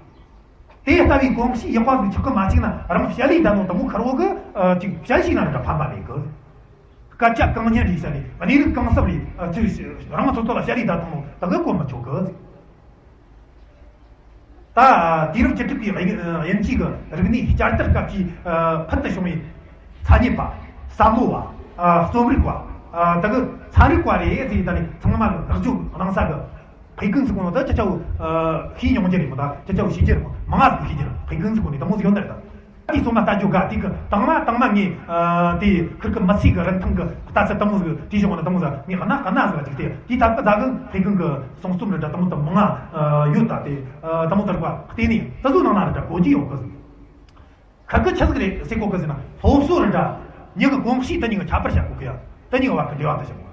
དེ་ལྟ་བུའི་གོམས་གཤིས་ཡག་པ་ཟིག་ཆགས་གི་མ་བཅུག་ན་རང་བཤད་ལས་བསྡད་ནོ་དེ་མོ་ཁེར་བོ་གི་ཨ་ཅིག་བཤད་ཤེས་ན་འདྲ་ཕན་པ་མེད་གི། སྐད་ཆ་གང་སྙན་རེད་བཤད་ལས། གནས་ལུགས་གང་གསལ་རེད། ཨ་ཅིག་རང་སོ་སོ་ལ་བཤད་ལས་བསྡད་བཏང་ནོ་དེ་གི་གོ་མི་ཆོད་གི། ད་དུས་རབས་བཅུ་དྲུག་པའི་དབྱིན་དབྱིན་ཇིའི་རིག་གནས་བསྐྱར་དར་སྐབས་ཀྱི་ཨ་ཕུལ་དུ་བྱུང་བའི་ཐ་སྙད་པ། བསམ་བློ་བ། ཨ་རྩོམ་རིག་པ། ཨ་དེ་གི་ཚན་རིག་པ་རེད་ཟེར། ད་ནི་ཚང་མ་གི་བདག་སྐྱོང་གནང་ས་གི་དཔེ་རྒན་ཟེར་གོ་ནོ་ད་ཅི་ཆ་བོ་ཨ་ཤེས་མྱོང་རྒྱུ་རེད་མོ། ད་ཅི་ཆ་བོ་ཤེས་རྒྱུ་རེད་མོ། མང་ང་ཟིག་ཤེས་རྒྱུ་རེད། དཔེ་རྒན་ཟེར་གོ་ནི་དེ་མོ་ཟིག་ཡོད་ནི་རེད་ད། དེ་སོ་མ་ལྟ་རྒྱུ་དགའ། དེ་གི་དང་མ་དང་མ་ངས་ཨ་དེ་ཁིར་གི་མི་ཚེ་གི་རིན་ཐང་གི་ལྟ་ཚུལ་དེ་མོ་ཟིག་བྲིས་བཞག་ནི་དེ་མོ་ཟིག་ངས་གནའ་གནའ་ཟིག་ཅིག་དེ་དེ་ད་གི་ད་གི་དཔེ་རྒན་གི་གསུང་རྩོམ་རེ་འདྲ་དེ་མོ་དེ་མང་ང་ཡོད། ད་དེ་ཨ་དེ་མོ་དེ་རིག་པ་བལྟས་ནས་དེ་ཚོ་ནང་ན་རེ་འདྲ་གོ་རྒྱུ་ཡོད་གི་ཟིག་ཁིར་གི་ཆི་ཟིག་རེད་ཟེར་གོ་གི་ཟེར་ན། སློབ་གསོ་རེ་འདྲ་མྱི་གི་གོམས་གཤིས་དེ་གཉིས་ཀྱི་ཁྱད་པར་བཤད་གོ་གི་ཡ། དེ་གཉིས་ཀྱི་བར་གི་འབྲེལ་བ་དེ་བཤད་གོ།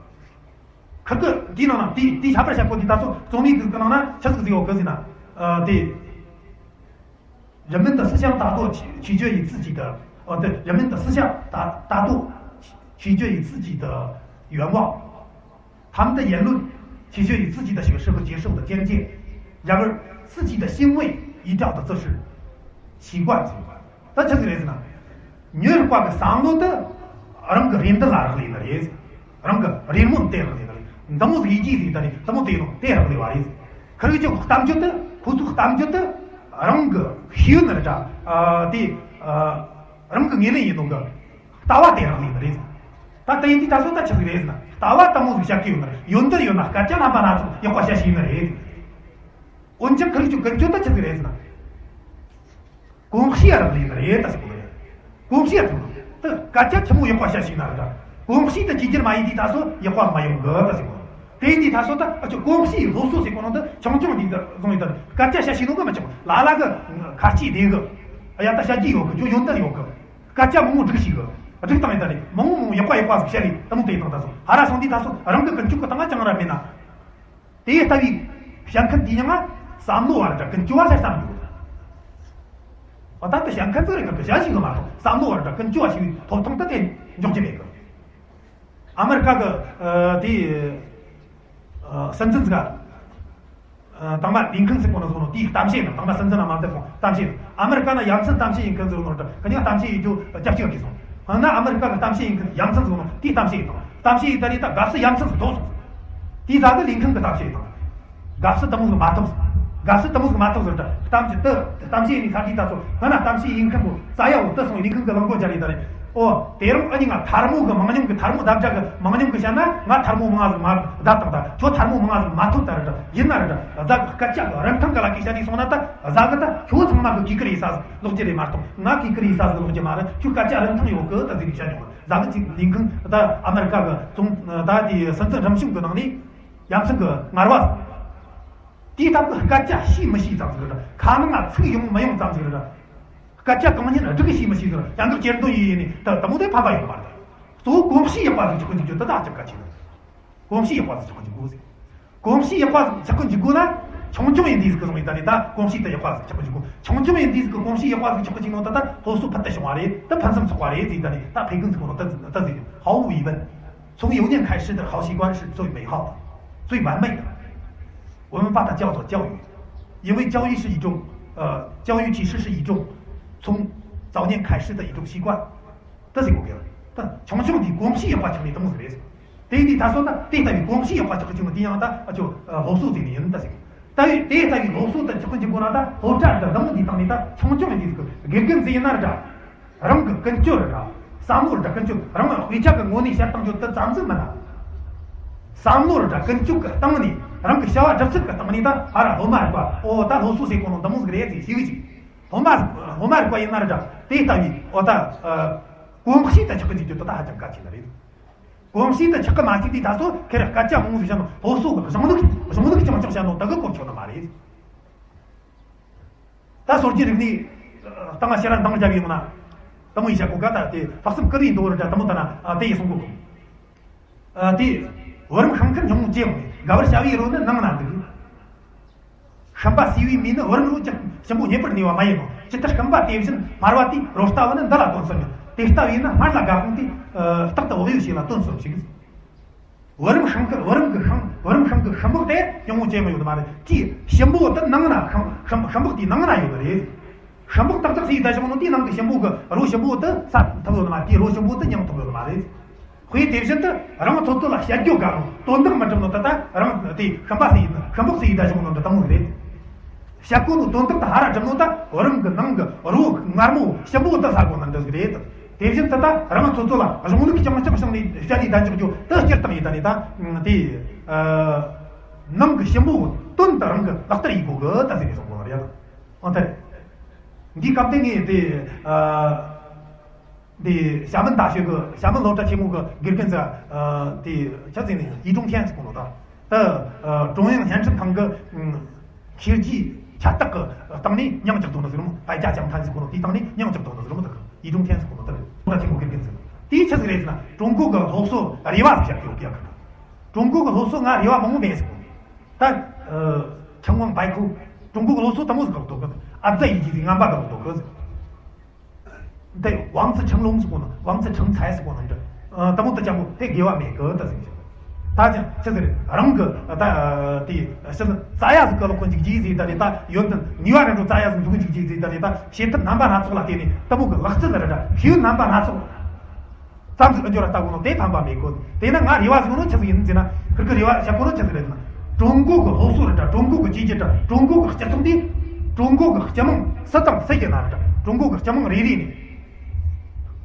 ཁིར་གི་དེའི་ནང་ན་དེ་དེའི་ཁྱད་པར་བཤད་གོ་དེ་ད་སོ་རྩོམ་ཡིག་གི་ནང་ན་ཆི་ཟིག་ཟེར་གོ་གི་ཟེར་ན། ཨ་དེ། 人们的思想大多取取决于自己的，哦，对，人们的思想大大多取决于自己的愿望，他们的言论取决于自己的学识和接受的见解，然而自己的行为依照的则是习惯。ད་ཆི་ཟིག་རེད་ཟེར་ན། མྱི་རིགས་པ་གི་བསམ་བློ་དེ་རང་གི་རེ་འདུན་ལ་རག་ལས་ནི་རེད། རང་གི་རེ་སྨོན་དེ་རག་ལས་ནི་རེད། འདི་མོ་ཟིག་ཡིན་གྱི་ཟིག་ད་ནི་དེ་མོ་དེ་ཡིན་ནོ་དེ་རག་ལས་པ་རེད། ཁིར་གི་ཅིག་གཏམ་རྒྱུད་དེ། ཁོ་ཚོའི་གཏམ་རྒྱུད་དེ་རང་གི་ཤེས་ཡོན་རེད་འདྲ། ཨ་དེ་ཨ་རང་གི་ངོས་ལེན་ཡིན་ནོ་གི་ལྟ་བ་དེ་རག་ལས་ནི་རེད། ད་དེ་ཡིན་དུས་ད་སོ་ད་ཆི་ཟིག་རེད་ཟེར་ན། ལྟ་བ་དེ་མོ་ཟིག་བཤད་གི་ཡོད་ནི་རེད། ཡོན་ཏན་ཡོད་ན་སྐད་ཆ་རྣམ་པ་སྣ་ཚོགས་ཡག་པ་བཤད་ཤེས་ནི་རེད། འོན་ཀྱང་ཁིར་གི་ཅིག་ཀུན་སྤྱོད་དེ་ཆི་ཟིག་རེད་ཟེར་ན། གོམས་གཤིས་རག་ལས་ནི་རེད་ད་ཟེར་གོ་ནི་རེད། གོམས་གཤིས་ཐུབ་ད་སྐད་ཆ་ཆི་མོ་ཡག་པ་བཤད་ཤེས་ན་རེད་ད། གོམས་གཤིས་དེ་ཇེ་ཆེར་མ་ཡིན་དུས་ད་སོ་ཡག་པ་མ་ཡོང་གི་ད་ཟེར་གོ། དེ་ཡིན་དུས་ད་སོ་ད་ཨ་ཅོ་གོམས་གཤིས་སློབ་གསོ་ཟེར་གོ་ནོ་ད་ཆུང་ཆུང་དུས་ད་བཟུང་ཡིན་ད། སྐད་ཆ་བཤད་ཤེས་ནོ་གི་མི་ཆོག་ལ་ལ་གི་ཁ་ལྕེ་བདེ་གི། ཨ་ཡ་ད་བཤད་རྒྱུ་ཡོད་གི། ཅོ་ཡོན་ཏན་ཡོད་གི། སྐད་ཆ་མང་མོ་སྒྲིག་ཤེས་གི། སྒྲིག་བཏང་ཡིན་ད་རེད། མང་བོ་མང་བོ་ཡག་པ་ཡག་པ་ཟིག་བཤད་རེད། དེ་མོ་དེ་བཏང་ད་སོང་། ཧ་ར་སོང་དུས་ད་སོ་རང་གི་ཀུན་སྤྱོད་གི་སྟེང་ང་ཅང་ར་མེད་ན། དེ་ལྟ་བུའི་བཤད་མཁན་དེའི་མྱིང་ང་བསམ་བློ་བ་ར་ཀུན་སྤྱོད་བ་ཟེར་བསམ་འདུག། ཨ་ད་དེ་བཤད་མཁན་ཟིག་རེད་གི། བཤད་ཤེས་གི་མ་གཏོགས་བསམ་བློ་བ་ར་ཀུན་སྤྱོད་བ་ཞིག་ཐོབ་ཐང་དེ་དེ་འཇོག་རྒྱུ་མེད་གི། ཨ་མེ་རི་ཁ་གི་ཨ་དེ་ཨ་སྲིད་འཛིན་ཟིག་ག་ཨ་དང་མ་ལིན་ཁན་ཟེར་གོ་ནོ་ཟེར་གོ་ནོ་དེའི་གཏམ་བཤད་ནི། དང་མ་སྲིད་འཛིན་ན་མ་བསྡད་གོང་གཏམ་བཤད་ནི། ཨ་མེ་རི་ཁ་ན་ཡ་མཚན་གཏམ་བཤད་ཡིན་མཁན་ཟེར་གོ་ནོ་ར་ཀ་ཉག་གཏམ་བཤད་ཡིན་རྒྱུ་རྒྱབ་སྐྱོར་གི་སོང་། ཧང་ན་ཨ་མེ་རི་ཁ་གི་གཏམ་བཤད་ཡིན་མཁན་ཡ་མཚན་ཟེར་གོ་ནོ་དེའི་གཏམ་བཤད་ཡིན་དང་། གཏམ་བཤད་ཡིན་ད་རེད། ད་དགའ་བསུ་ཡ་མཚན་ཟིག་ཐོབ་སོང་། དེའི་ཟ་གི་ལིན་ཁན་གི་གཏམ་བཤད་ཡིན་དང་། དགའ་བསུ་དེ་མོ་ཟིག་མ་ཐོབ། དགའ་བསུ་དེ་མོ་ཟིག་མ་ཐོབ་ཟེར་ད་གཏམ་གྱི་དེ་གཏམ་བཤད་ཡིན་ནི་ས་དེའི་ད་ཚོ་ཧང་ན་གཏམ་བཤད་ཡིན་མཁན་པོ་ས་ཡ་བོ་དེ་སོང་ལིན་ཁན་གི་ལང་གོ་རྒྱ་རེད་ད་རེད། ཨོ། དེ་རིང་ཨ་ནི་ང་ཐལ་མོ་གི་མང་ཉུང་གི་ཐལ་མོ་བརྡབ་བྱ་གི་མང་ཉུང་གི་བཤད་ན། ང་ཐལ་མོ་མང་ཟིག་མ་བརྡབ་དང་། ད་ཁྱོད་ཐལ་མོ་མང་ཟིག་མ་ཐོབ་ད་ར་ད་ཡིན་ན་ར་ད་གཟའ་གི་སྐད་ཆ་གི་རིན་ཐང་གི་ལ་ཀི་བཤད་དུས་སོང་ན། ད་གཟའ་གི་ད་ཁྱོད་ཚང་མ་གི་གུས་བཀུར་ཡེད་ས་ཟིག་ལོག་རྒྱུ་རེད་མ་གཏོགས། ང་གུས་བཀུར་ཡེད་ས་ཟིག་ལོག་རྒྱུ་མ་རེད། ཁྱོད་སྐད་ཆ་རིན་ཐང་ཡོད་གི་ད་ཟེར་ནས་བཤད་མྱོང་། གཟའ་གི་ཅིག་ལིན་ཁན་ད་ཨ་མེ་རི་ཁ་གི་ཙུང་ད་དེ་སྲིད་འཛིན་རིམ་བྱོན་གི་ནང་ནས་ཡ་མཚན་གི་ངར་བ་ཟིག། དེའི་སྟབས་གི་སྐད་ཆ་ཤེས་མི་ཤེས་ཙམ་ཟིག་ར། ཁ་ནང་ང་ཚིག་ཡོང་མི་ཡོང་ཙམ་ཟིག་ར། སྐད་ཆ་གང་ཉན་སྒྲུག་གི་ཤེས་མི་ཤེས་ཟིག་ར། ཡང་གི་གྱེར་འདོན་ཡེ་ཡེ་ནས་ད་དེ་མོ་དེ་ཕན་པ་ཡོད་མ་རེད། གཙོ་བོ་གོམས་གཤིས་ཡག་པ་ཟིག་ཆགས་གི་འཇུག་རྒྱུ་དེ་ད་ལྕགས་ཁ་ཆེ་ནི། གོམས་གཤིས་ཡག་པ་ཟིག་ཆགས་གི་འཇུག་དགོས་ཟེར། གོམས་གཤིས་ཡག་པ་ཟིག་ཆགས་གི་འཇུག་དགོས་ན། ཆུང་ཆུང་ཡིན་དུས་ཟིག་གི་བཟུང་ཡིན་ད་ནི་ད་གོམས་གཤིས་དེ་ཡག་པ་ཟིག་ཆགས་གི་འཇུག་དགོས། ཆུང་ཆུང་ཡིན་དུས་ཟིག་གི་གོམས་གཤིས་ཡག་པ་ཟིག་ཆགས་གི་འཇུག་ནོ་ད་ད་སློབ་གསོ་ཕུལ་དུ་བྱུང་བ་རེད། ད་ཕུན་སུམ་ཚོགས་པ་རེད་ཟེར་ད་ནི། ད་ཕེ་ཀུན་ཟིག་གི་ནོ་ད་ད་ཟིག་ཧའོ་ཝུ་ཡི་ཝན། 从幼年开始的好习惯是最美好的、最完美的。我们把它叫做教育，因为教育是一种，呃，教育其实是一种从早年开始的一种习惯。这是我给了，但穷穷的光是也花钱的东西没事。对对，他说的，对等于光是也花这个钱的地方，他就呃，后手这里人的这个。但是对等于后手的这个结果呢，他后站的那么地方呢，他穷穷的这个，跟跟这一那的。 རང་གི་ཀུན་སྤྱོད་ར། བསམ་བློ་ར་ཀུན་སྤྱོད་རང་དཔེ་ཆ་གི་ངོ་ནས་བཤད་བཏང་རྒྱུ་དེ་ཙམ་ཟིག་མིན་ན། བསམ་བློ་ར་ཀུན་སྤྱོད་ཀྱི་སྟེང་ནས། རང་གི་བྱ་བ་སྒྲུབ་ཚུལ་གྱི་སྟེང་ནས་ད་ཧ་ར་སློབ་མ་རིག་པ། ཨོ་ད་སློབ་གསོ་ཟེར་གོ་ནོ་འདི་མོ་ཟིག་རེད་ཟེར་ཞིག་ཅིག། སློབ་མ་སློབ་མ་རིག་པ་ཡིན་ན་ར། དེ་ལྟ་བུའི་ཨོ་ད་གོམས་གཤིས་དེ་ཆགས་ཀྱི་འཇུག་རྒྱུ་དེ་ད་ཧ་ཅང་གལ་ཆེ་ནི་རེད། གོམས་གཤིས་དེ་ཆགས་ཀྱི་མ་བཅུག་དུས་ད་སོ་ཁེར་སྐད་ཆ་མང་ཟིག་བཤད་ནོ། སློབ་གསོ་གི་གཞུང་ལུགས་གཞུང་ལུགས་རྐྱང་རྐྱང་བཤད་ནོ་ད་གི་གོ་ཆོད་ནི་མ་རེད། ད་སོར་གྱི་རིག་གནས་སྟེང་ང་ཕྱིར་འདང་རྒྱབ་ཡོང་ན། དེ་མོ་ཡིན་བྱ་གོ་ག་ད་དེ་ལྷག་བསམ་ཀུན་ལས་འདོར་བར་འདྲ་དེ་མོ་ད་ན་དེ་ཡི་གསུང་གོ་གི། དེ་བུ་རམ་ཤིང་ཁུར་ཉུང་ངུ་ཅི་ཡང་མེད། དགའ་བར་བྱ་བའི་རོ་ནི་ནང་ན་འདུག། ཤམ་པ་སི་བའི་མིས་ནི་བུ་རམ་རོ་ཅི་ཞིམ་པོ་རྙེད་པར་ནུས་པ་མ་ཡིན་ནོ། ཇི་ལྟར་ཤམ་པ་དེ་བཞིན་སྨྲ་བ་དེས། རོ་ལྟ་བུ་ནི་འདི་ལ་དོན་གསུམ་ཡིན། དེ་ལྟ་བུ་ཡིན་ན་སྨར་ལ་དགའ་དཔུང་སྟེ། རྟག་ཏུ་འོག་ཡུལ་ཞིག་ལ་དོན་གསུམ་ཞིག། བུ་རམ་ཤིང་ཁུར། བུ་རམ་གི་ཤིང་། བུ་རམ་ཤིང་གི་ཤིང་བག་དེ་ཉུང་ངུ་ཅི་ཡང་ཡོད་མ་རེད། དེའི་ཞིམ་པོ་དེ་ནང་ན་ཤིང་ཤིང་ཤིང་བག་དེའི་ནང་ན་ཡོད་རེད། ཤིང་བག་ཏག་ཏག་ཟིག་ཡིན་ད་ཞིག་ནོ་དེའི་ནང་གི་ཞིམ་པོ་གི་རོ་ཞིམ་པོ་དེ་ཟ་ཐུབ་ཡོད་མ་རེད། དེའི་རོ་ཞིམ་པོ་དེ་མྱང་ཐུབ་ཡོད་མ་རེད། དཔེ་དེ་བཞིན་དུ་རང་ཚོ་ཚོ་ལ་བཤད་རྒྱུ་དགའ་རུང་དོན་དག་མི་འགྲུབ་ནོ་དེ་ད་རང་དེ་ཤིང་པ་ཟིག་ཡིན། ཤིང་བག་ཟིག་ཡིན་ད་ཞིག་ནོ་འདི་དང་མོ་རེད། བཤད་གོ་ནོ་དོན་དག་ད་ཧ་ར་འགྲུབ་ནོ་ད་བུ་རམ་གི་ནང་གི་རོ་མངར་མོ་ཞིམ་པོ་ད་ཟ་གོ་ནི་འདི་ཟིག་རེད། དེ་བཞིན་དུ་ད་རང་ཚོ་ཚོ་ལ་གཞུང་ལུགས་རྐྱང་རྐྱང་བྱུང་ནས་བཤད་ལས་ད་འཇོག་རྒྱུ་དེ་སྤྱིར་བཏང་ཡིན་ད་ནི་ད་དེ་ནང་གི་ཞིམ་པོ་དོན་དུ་རང་གི་ལག་བསྟར་ཡིན་གོ་གི་ད་ཟེར་ནས་གསུང་གོ་རེད། འོ་ད་འདི་སྐབས་དེ་ངས་དེ། འདི་ཞྭ་མོན་ད་ཤོད་གི། ཞྭ་མོན་སློབ་གྲྭ་ཆེན་མོ་གི་དགེ་རྒན་ཟེར། དེ་ཆ་ཟིན་ནས་ཡིད་གྲོང་ཁན་ཟེར་གོ་ནོ་ད། ད་ཀྲུང་དབྱང་བརྙན་འཕྲིན་ཁང་གི་ཤེས་རྒྱའི་ཁྱད་རྟགས་ཀྱི་སྟེང་ནས་མྱིང་བཅག་འདུག་ནི་ཟེར་མོ། 百家讲坛 ཟེར་གོ་ནོ་དེའི་སྟེང་ནས་མྱིང་བཅག་འདུག་ནི་ཟེར་མོ། ད་ཡིད་གྲོང་ཁན་ཟེར་གོ་ནོ་ད་སློབ་གྲྭ་ཆེན་མོ་དགེ་རྒན་ཟེར། དེའི་ཆ་ཟིག་རེད་ཟེར་ན་ཀྲུང་གོ་གི་སློབ་གསོ་རེ་བ་ཟིག་བྱ་གི་ཡོད་ཀྱག་གི། ཀྲུང་གོ་གི་སློབ་གསོ་ང་རེ་བ་མང་པོ་མེད་ཟེར་གོ། ད་ཆང་ཝང་པའི་ཁུ་ཀྲུང་གོ་གི་སློབ་གསོ་དེ་མོ་ཟིག་གི་ཐོག་གི། ཨ་ཙི་ཡི་གེ་ཟིག་ངན་པ་གི་ཐོག་གི། 对，王子成龙是不能，王子成才是不能的。呃，དེ་མོ་ད་ཅང་པོ་དེ་དགེ་བ་མེད་གི་ད་ཟེར་གི། ད་ཅང་ཅི་ཟེར་རང་གི་ད་དེ་ཕྱི་རྩ་ཡ་ཟིག་གི་ལོག་གི་འཇུག་རྒྱུ་ཟིག་ད་ནི་ད་ཡོན་ཏན་ནུས་པ་རེ་འགྲོ་རྩ་ཡ་ཟིག་འཛུགས་འཇུག་རྒྱུ་ཟིག་ད་ནི་ད་བྱེད་ཐབས་རྣམ་པ་སྣ་ཚོགས་ལ་བརྟེན་ནས་དེ་མོ་གི་ལག་རྩལ་རེ་ད་ཤེས་ཡོན་རྣམ་པ་སྣ་ཚོགས་ཙམ་ཟིག་ཨ་འཇོ་ར་ལྟ་གོ་ནོ་དེ་ཕན་པ་མེད་གི། དེ་ན་ང་རེ་བ་ཟིག་ནོ་ཆི་ཟིག་ཡིན་ཟེར་ན། ཁིར་གི་རེ་བ་བྱ་གོ་ནོ་ཆི་ཟིག་རེད་ཟེར་ན། ཀྲུང་གོ་གི་སློབ་གསོ་རེ་ད་ཀྲུང་གོ་གི་བཅོས་སྒྱུར་ད་ཀྲུང་གོ་གི་སྤྱི་ཚོགས་དེ། ཀྲུང་གོ་གི་སྤྱི་དམངས་སུ་དང་སུ་ཡིན་ན་རེ་ད་ཀྲུང་གོ་གི་སྤྱི་དམངས་རེ་རེ་ནས།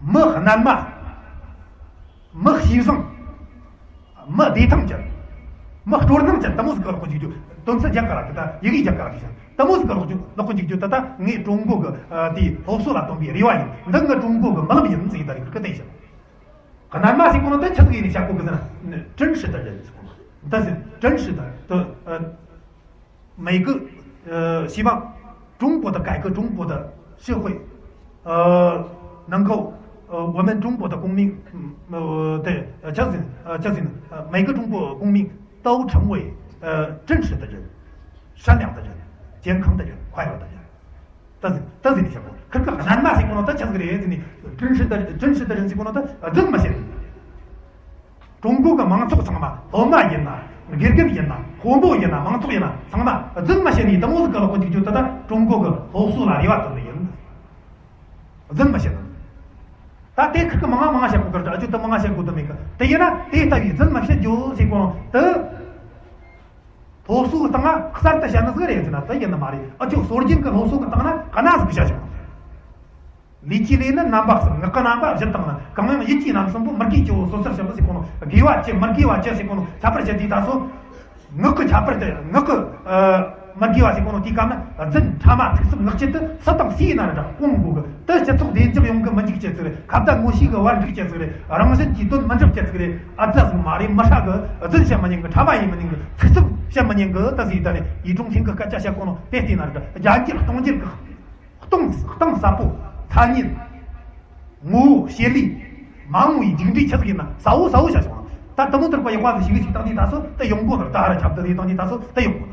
མི་རྣལ་མ། མི་ཤེས་བཟང་། མི་བདེ་ཐང་ཅན། མི་སྤྲོ་སྣང་ཅན་དེ་མོ་ཟིག་གི་ལོག་གི་འཇུག་རྒྱུ། དོན་ཚན་རྒྱག་ག་ར་གི་ད་ཡི་གེ་རྒྱག་ག་ར་གི་ཞིང་དེ་མོ་ཟིག་གི་ལོག་གི་ལོག་གི་འཇུག་རྒྱུ་ད་ད་ངས་ཀྲུང་གོ་གི་དེའི་སློབ་གསོ་ལ་བཏོན་པའི་རེ་བ་ཡིན། འདི་ངི་ཀྲུང་གོ་གི་རྨི་ལམ་ཡིན་ཟེར་ད་རེ་ཁིར་གི་བསྟན་ཞིང་། རྣལ་མ་ཟེར་གོ་ནོ་དེ་ཆི་ཟིག་ཡིན་ནས་བཤད་གོ་གི་ཟེར་ན། 真实的人 ཟེར་གོ་ནོ། 但是真实的的呃 每个呃，希望中国的改革，中国的社会，呃，能够呃，我们中国的公民，嗯，呃，对，呃，叫什，呃，叫什，呃，每个中国公民都成为，呃，真实的人，善良的人，健康的人，快乐的人。但是，但是你想过，可可很难嘛？是不能，他讲这个人，你真实的，真实的人是不能，他，呃，这么写的。 ཀྲུང་གོ་གི་མང་ཚོགས་ཚང་མ། སློབ་མ་ཡིན་ན། དགེ་རྒན་ཡིན་ན། དཔོན་པོ་ཡིན་ན། མང་ཚོགས་ཡིན་ན། ཚང་མ་རྫུན་མ་བཤད་ནས་དེ་མོ་ཟིག་གི་ལོག་གི་འཇུག་རྒྱུ་དེ་ད་ཀྲུང་གོ་གི་སློབ་གསོ་ལ་རེ་བ་བཏོན་ནི་ཡིན། རྫུན་མ་བཤད་ན། ད་དེ་ཁིར་གི་མང་ང་མང་ང་བཤད་གོ་གི་རེད། ཨ་ཅོ་དེ་མང་ང་བཤད་གོ་དེ་མེད་གི། དེ་ཡིན་ན་དེ་ལྟ་བུའི་རྫུན་མ་བཤད་རྒྱུ་ཟེར་གོ་ནོ་དེ། སློབ་གསོའི་སྟེང་ང་གསར་དུ་བཤད་ནི་ཟིག་རེད་ཟེར་ན་དེ་ཡིན་ནི་མ་རེད། ཨ་ཅོ་སྲོལ་རྒྱུན་གི་སློབ་གསོ་གི་སྟེང་ན་ག་ན་ཟིག་བཤད་བྱུང་། ལུས་ཀྱི་ལས་ནི་རྣམ་པ་གསུམ། ངག་གི་རྣམ་པ་བཞི་དང་ནི། གང་ཡང་ཡིད་ཀྱི་རྣམ་གསུམ་པོ། མི་དགེ་བཅུ་བོ་སོ་སོར་བྱེད་པ་ཟེར་གོ་ནོ། དགེ་བ་བཅུ་མི་དགེ་བ་བཅུ་ཟེར་གོ་ནོ་ཁྱད་པར་བཤད་དུས་ད་སོ། ངག་གི་ཁྱད་པར་དེ། ངག་གི་ཨ་མི་དགེ་བ་ཟེར་གོ་ནོ་དེའི་སྐབས་ན་རྫུན། ཕྲ་མ། ཚིག་རྩུབ། ངག་འཁྱལ་དེ་སུ་དང་སུ་ཡིན་ན་ར་འདྲ་སྤོང་དགོས་གི། དེ་སྤྱི་ཚོགས་བདེ་འཇགས་ཡོང་གི་མི་འཇུག་ཅེས་ཟིག་རེད། ཁ་བརྡ་ངོ་ཤེས་གི་བར་འགྲིག་ཅེས་ཟིག་རེད། རང་བཞིན་གྱིས་དོན་མི་འགྲུབ་ཅེས་ཟིག་རེད། ཨ་ཙ་ཟིག་མ་རེད། མི་ཧྲ་གི། རྫུན་བཤད་མི་ཉན་གི། ཕྲ་མ་ཡིན་མི་ཉན་གི། ཚིག་རྩུབ་བཤད་མི་ཉན་གི། ད་ཟིག་ད་ནི་ཡིད་འགྲོ་མཁན་གི་སྐད་ཆ་བཤད་གོ་ནོ་དེ་བལྟས་ན་ར་འདྲ། རྒྱ་འགྱུར་གཏོང་འགྱུར་གི། གཏིང་གཏིང་ཟབ་པོ། ཐ་སྙད། ངོ་བོ། བྱེད་ལས། མ་འོངས་པའི་མཇུག་འབྲས་ཆི་ཟིག་ཡིན་ན་གསལ་བོ་གསལ་བོ་བཤད་བྱུང་། ད་དེ་མོ་དེར་པ་ཡག་པ་ཟིག་ཞིག་ཞིག་བཏང་དུས་ད་སོ་དེ་ཡོང་གོ་ནོ། ད་ཧ་ར་ཁྱབ་དེ་བཏང་དུས་ད་སོ་དེ་ཡོང་གོ་ནོ།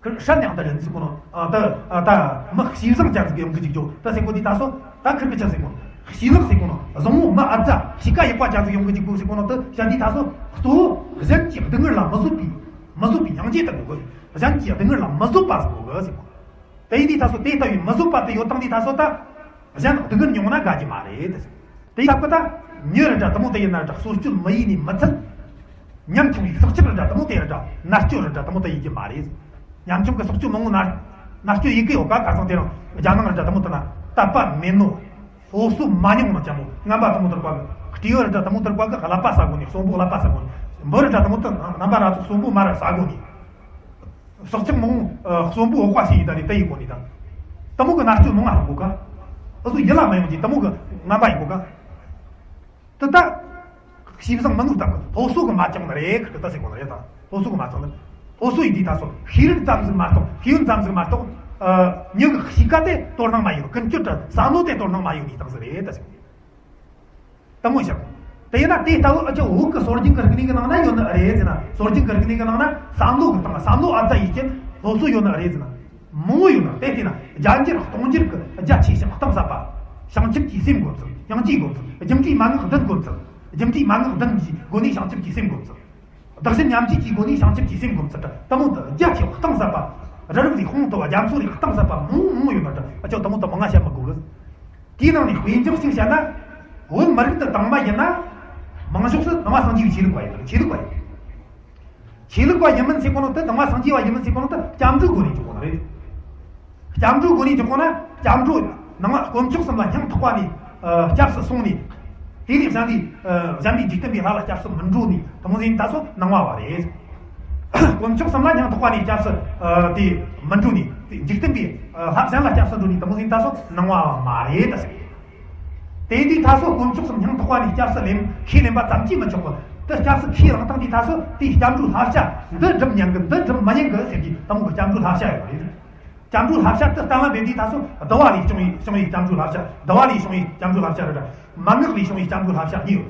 ཁིར་ཧྲན་ཡང་ད་རན་ཟིག་གོ་ནོ། ཨ་ད་ཨ་ད་མི་ཤེས་བཟང་ཅན་ཟིག་ཡོང་གི་ཅིག་ཅོ། ད་ཟེར་གོ་དུས་ད་སོ་ད་ཁིར་གི་ཆི་ཟེར་གོ་ནོ། ཤེས་བཟང་ཟེར་གོ་ནོ། བཟང་བོ་མི་ཨ་ཙ་གཤིས་ཀ་ཡག་པ་ཅན་ཟིག་ཡོང་གི་ཅིག་གོ་ཟེར་གོ་ནོ། དེ་བཤད་དུས་ད་སོ་གཙོ་བོ་གཞན་གྱི་སྡུག་བསྔལ་ལ་མི་བཟོད་པའི། མི་བཟོད་པའི་སྙིང་རྗེ་དང་དགོས། གཞན་གྱི་སྡུག་བསྔལ་ལ་མི་བཟོད་པ་ཟིག་དགོས་གི་ཟེར་གོ། དེ་ཡིན་དུས་ད་སོ་དེ་ལྟ་བུའི་མི་བཟོད་པ་དེ་ཡོད་བཏང་དུས་ད་སོ་ད། གཞན་སྡུག་བསྔལ་མྱོང་ན་དགའ་རྒྱུ་མ་རེད། དེ་ཡིན་ད་གི་ད། མྱི་ར་འདྲ་དེ་མོ་དེ་ཡིན་ན་འདྲ་གསོ་སྐྱོན་མི་ཡེ་ནས་མི་ཚད། ཉམ་ཆུང་བའི་སྲོག་ཆགས་ར་འདྲ་དེ་མོ་དེ་ར་འདྲ་མནར་གཅོད་ར་འདྲ་དེ་མོ་དེ་ཡེ་རྒྱུ་མ་རེད། ཉམ་ཆུང་གི་སྲོག་ཆགས་མང་བོ་མནར། མནར་གཅོད་ཡེ་གི་ཡོད་ཀ། ཁ་སང་དེ་རིང་རྒྱ་ནང་ར་འདྲ་དེ་མོ་དེ་ན་དད་པ་མེད་ནོ། སློབ་གསོ་མ་མྱོང་ནོ་ཅང་མོ། ངན་པ་དེ་མོ་དེར་པ་གི། སྤྲེའུ་ར་འདྲ་དེ་མོ་དེར་པ་གི་ཀླད་པ་ཟ་གོ་ནི། གསོན་པོ་ཀླད་པ་ཟ་གོ་ནི། འབུ་ར་འདྲ་དེ་མོ་དེ་རྣམ་པ་སྣ་ཚོགས་གསོན་པོ་མ་ར་ཟ་གོ་ནི། སྲོག་ཆགས་མང་བོ་གསོན་པོ་འོག་པ་ཞིག་ཡིན་ད་ནི་དེ་ཡིན་གོ་ནི་ད། དེ་མོ་གི་མནར་གཅོད་མང་ང་ཧ་གོ་ཀ། འུ་ཚོ་ཡིད་ལ་མི་ཡོང་གི་དེ་མོ་གི་ངན་པ་ཡིན་གོ་ཀ། དེ་ད། ཤེས་བཟང་མི་ནུས་སྟབས་གི་སློབ་གསོ་གི་མ་བཅངས་ནི་རེད་གི། ད་ཟེར་གོ་ནི་རེད་ད། སློབ་གསོ་གི་མ་བཅངས་ནི། སློབ་གསོ་ཡིན་དུས་ད་སོ་ཤེས་རིག་ཙམ་ཟིག་མ་གཏོགས། ཤེས་ཡོན་ཙམ་ཟིག་མ་གཏོགས། ཨ་མྱི་གི་གཤིས་ཀ་དེ་དོ་སྣང་མ་ཡེ་ནོ། ཀུན་སྤྱོད་དང་བསམ་བློ་དེ་དོ་སྣང་མ་ཡེ་ནི་སྟངས་ཟིག་རེད་ད་ཟེར་གོ་ནི། དེ་མོ་བཤད་གོ། དེ་ཡིན་ན་དེ་ལྟ་བུ་ཨ་ཅག་བོད་ཀྱི་སྲོལ་རྒྱུན་གྱི་རིག་གནས་ཀྱི་ནང་ན་ཡོད་ནི་རེད་ཟེར་ན། སྲོལ་རྒྱུན་གྱི་རིག་གནས་ཀྱི་ནང་ན་བསམ་བློ་གི་སྟེང་བསམ་བློ་ཨ་ཙ་ཡེ་རྒྱུ་སློབ་གསོ་ཡོད་ནི་རེད་ཟེར་ན། མང་བོ་ཡོད་ནི། དེ་བལྟས་ན་རྒྱ་འགྱུར་གཏོང་འགྱུར་གྱི་རྒྱ་ཆེ་ཞིང་གཏིང་ཟབ་པ། བྱང་ཆུབ་ཀྱི་སེམས་དགོས་ཚུལ། སྙིང་རྗེའི་དགོས་ཚུལ། རྒྱུ་འབྲས་མན་ངག་བདུན་དགོས་ཚུལ། རྒྱུ་འབྲས་མན་ངག་བདུན་གྱི་སྒོ་ནས་བྱང་ཆུབ་ཀྱི་སེམས་དགོས་ཚུལ། བདག་གཞན་མཉམ་བརྗེ་གི་སྒོ་ནས་བྱང་ཆུབ་ཀྱི་སེམས་སྒོམ་ཚུལ། དེ་མོ་དེ་རྒྱ་ཆེ་བ་གཏིང་ཟབ་པ། རི་རབ་ལས་དཔངས་མཐོ་བ། རྒྱ་མཚོ་ལས་གཏིང་ཟབ་པ་མང་མང་ཡོད་ན་འདྲ། ཨ་ཅོ་དེ་མོ་དེ་མང་ང་བཤད་མི་དགོས་གི། དེའི་ནང་ནས་དཔེ་འཇོག་ཅིག་བཤད་ན། བོད་མི་རིགས་དེ་དྭངས་མ་ཡིན་ན། མང་ཤོས་སུ་དྭངས་མ་སངས་རྒྱས་པའི་ཆོས་ལུགས་པ་ཡིན། ཆོས་ལུགས་པ་ཡིན། ཆོས་ལུགས་པ་ཡིན་མིན་ཟེར་གོ་ནོ་དེ། དྭངས་མ་སངས་རྒྱས་པ་ཡིན་མིན་ཟེར་གོ་ནོ་དེ་སྐྱབས་འགྲོའི་སྒོ་ནས་འཇོག་གོ་ནི་རེད། སྐྱབས་འགྲོའི་སྒོ་ནས་འཇོག་གོ་ན། སྐྱབས་འགྲོ་ནང་དཀོན་མཆོག་གསུམ་ལ་སྙིང་ཐག་པ་ནས་ཨ་སྐྱབས་སུ་སོང་ནས། དེ་ལས་གཞན་པའི་ཨ་གཞན་པའི་འཇིག་རྟེན་པའི་ལྷ་ལ་སྐྱབས་སུ་མི་འགྲོ་ནས། དེ་མོ་ཟིག་ཡིན་ད་སོ་སྣང་བ་བ་རེད། དཀོན་མཆོག་གསུམ་ལ་སྙིང་ཐག་པ་ནས་སྐྱབས་སུ་ཨ་དེ་མི་འགྲོ་ནས། འཇིག་རྟེན་པའི་ཨ་ལྷ་གཞན་ལ་སྐྱབས་སུ་འགྲོ་ནས། དེ་མོ་ཟིག་ཡིན་ད་སོ་སྣང་བ་བ་མ་རེད་ད་ཟེར། དེ་དུས་ད་སོ་དཀོན་མཆོག་གསུམ་སྙིང་ཐག་པ་ནས་སྐྱབས་སུ་ལེན། ཁས་ལེན་པ་ཙམ་གྱིས་མི་ཆོག་གི། དེ་སྐྱབས་སུ་ཁས་བླངས་བཏང་དུས་ད་སོ་དེའི་སྐྱབས་འགྲོའི་བསླབ་བྱ་འདི་སྒྲུབ་ཉན་གི། འདི་སྒྲུབ་མི་ཉན་གི་ཟེར་གྱི་དེ་མོ་གི་སྐྱབས་འགྲོའི་བསླབ་བྱ་ཡོད་རེད། སྐྱབས་འགྲོའི་བསླབ་བྱ་དེ་གཏན་ལ་འབེབས་དུས་ད་སོ་བསྡུ་བ་ལས་བྱུང་བའི་བྱུང་བའི་སྐྱབས་འགྲོའི་བསླབ་བྱ། བསྡུ་བ་ལས་བྱུང་བའི་སྐྱབས་འགྲོའི་བསླབ་བྱ་རེད། མན་ངག་ལས་བྱུང་བའི་སྐྱབས་འགྲོའི་བསླབ་བྱ་གཉིས་ཡོད།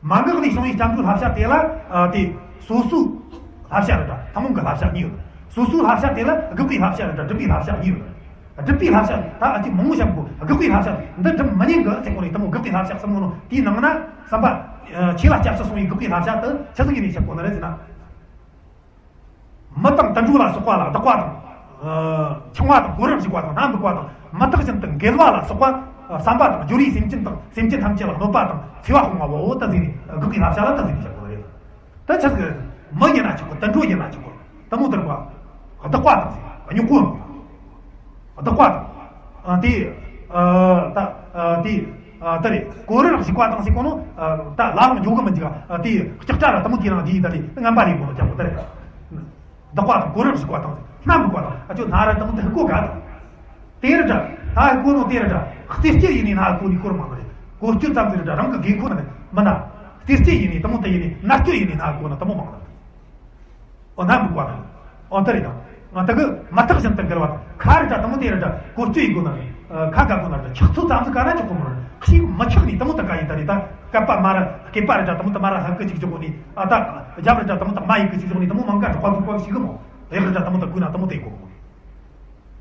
མན་ངག་ལས་བྱུང་བའི་སྐྱབས་འགྲོའི་བསླབ་བྱ་དེ་ལ་ཨ་དེ་སོ་སོའི་བསླབ་བྱ་རེད་འདྲ། ཐུན་མོང་གི་བསླབ་བྱ་གཉིས་ཡོད། སོ་སོའི་བསླབ་བྱ་དེ་ལ་དགག་པའི་བསླབ་བྱ་རེད་འདྲ། སྒྲུབ་པའི་བསླབ་བྱ་གཉིས་ཡོད། སྒྲུབ་པའི་བསླབ་བྱ་ད་ཨ་ཅེ་མང་བོ་བཤད་གོ། དགག་པའི་བསླབ་བྱ་འདི་སྒྲུབ་མི་ཉན་གི་ཟེར་གོ་ནི། དེ་མོ་དགག་པའི་བསླབ་བྱ་གསུམ་ཡོད་ནོ། དེའི་ནང་ན་བསམ་པ་ཆོས་ལ་སྐྱབས་སུ་སོང་བའི་དགག་པའི་བསླབ་བྱ་དེ་ཆི་ཟིག་ཡིན་ནས་བཤད་གོ་ནི་རེད་ཟེར་ན། མི་དང་དུད་འགྲོ་ལ་སོགས་པ་ལ་བདག་པ་དང་། ཨ་འཆིང་བ་དང་། གོ་རིམ་ཞིག་པ་དང་། སྣ་འབུག་པ་དང་། མི་རྟག་ཅན་དང་འགལ་བ་ལ་སོགས་པ། ཨ་བསམ་པ་དང་། སྦྱོར་བའི་སེམས་ཅན་དང་། སེམས་ཅན་ཐམས་ཅད་ལ་གནོད་པ་དང་། འཚེ་བ་སྤོང་བའོ། ད་ཟིག་ནི་དགག་པའི་བསླབ་བྱ་ལ་ད་ཟིག་ནི་བཤད་དགོས་རེད། ད་ཆི་ཟིག་རེད། མི་ཡིན་ན་ཆོག་གི། དུད་འགྲོ་ཡིན་ན་ཆོག་གི། དེ་མོ་དེར་བ། བདག་པ་དང་ཟེར། སྨྱུ་གུ་མ། བདག་པ་དང་། ཨ་དེ། ཨ་ད་ཨ་དེ། ཨ་ད་རེད། གོ་རིམ་ཞིག་པ་དང་ཟེར་གོ་ནོ། ཨ་ད་ལ་ལོང་འཇོག་གི་མི་འཇིག་ཨ་དེ་ལྕགས་སྒྲ་ར་དེ་མོ་དེ་རང་དེ་ཡིན་ད་རེད། ངན་པ་རེད་གོ་ནོ་ཅག་པོ་ད་རེད། བདག་པ་དང་། གོ་རིམ་ཞིག་པ་དང་། སྣ་འབུག་པ་དང་། ཨ་ཅོ་སྣ་ར་དེ་མོ་དེ་གོ་ག་དང་། དེ་ར་འདྲ། སྣ་གོ་ནོ་དེ་ར་འདྲ། རྩེད་སྤྱོད་ཡིན་ནི་སྣ་གོ་ནི་ཤོར་མང་རེད། གོ་སྤྱོད་ཙམ་ཟིག་ར་འདྲ། རང་གི་དགོས་མཁོ་ན་མི་ན། རྩེད་སྤྱོད་ཡིན་ནི་དེ་མོ་དེ་ཡིན་ནི། མནར་གཅོད་ཡིན་ནི་སྣ་གོ་ན་དེ་མོ་མང་རེད། ཨོ་སྣ་འབུག་པ་དང་། ཨོ་དེ་རེད་དང་། ང་ད་གི་མ་ཐག་བཞིན་དུ་འགལ་བ་དང་། ཁ་རེ་འདྲ་དེ་མོ་དེ་རེ་འདྲ་བཀོལ་སྤྱོད་ཡེད་དགོས་ན་རེད། ཁ་དགའ་དགོས་ན་རེད། ཆགས་ཚོད་ཙམ་ཟིག་ག་ན་ཆོག་གོ་མ་རེད། ཁྱི་མི་ཆགས་ནི་དེ་མོ་ད་ག་ཡིན་ད་རེད། ད་སྐད་པ་མ་ར་སྐད་པ་རེ་འདྲ་དེ་མོ་ད་མ་ར་ཧ་གི་ཅིག་ཅོག་གོ་ནི། ཨ་ད་རྒྱབ་རེ་འདྲ་དེ་མོ་ད་མ་ཡེད་གི་ཅིག་ཅོག་ནི། དེ་མོ་མང་ག་འདྲ་ཁ་ཚུགས་པ་ཞིག་གི་མོ་རེག་རེ་འདྲ་དེ་མོ་ད་བཀོལ་ན་དེ་མོ་དེ་གོ་གོ།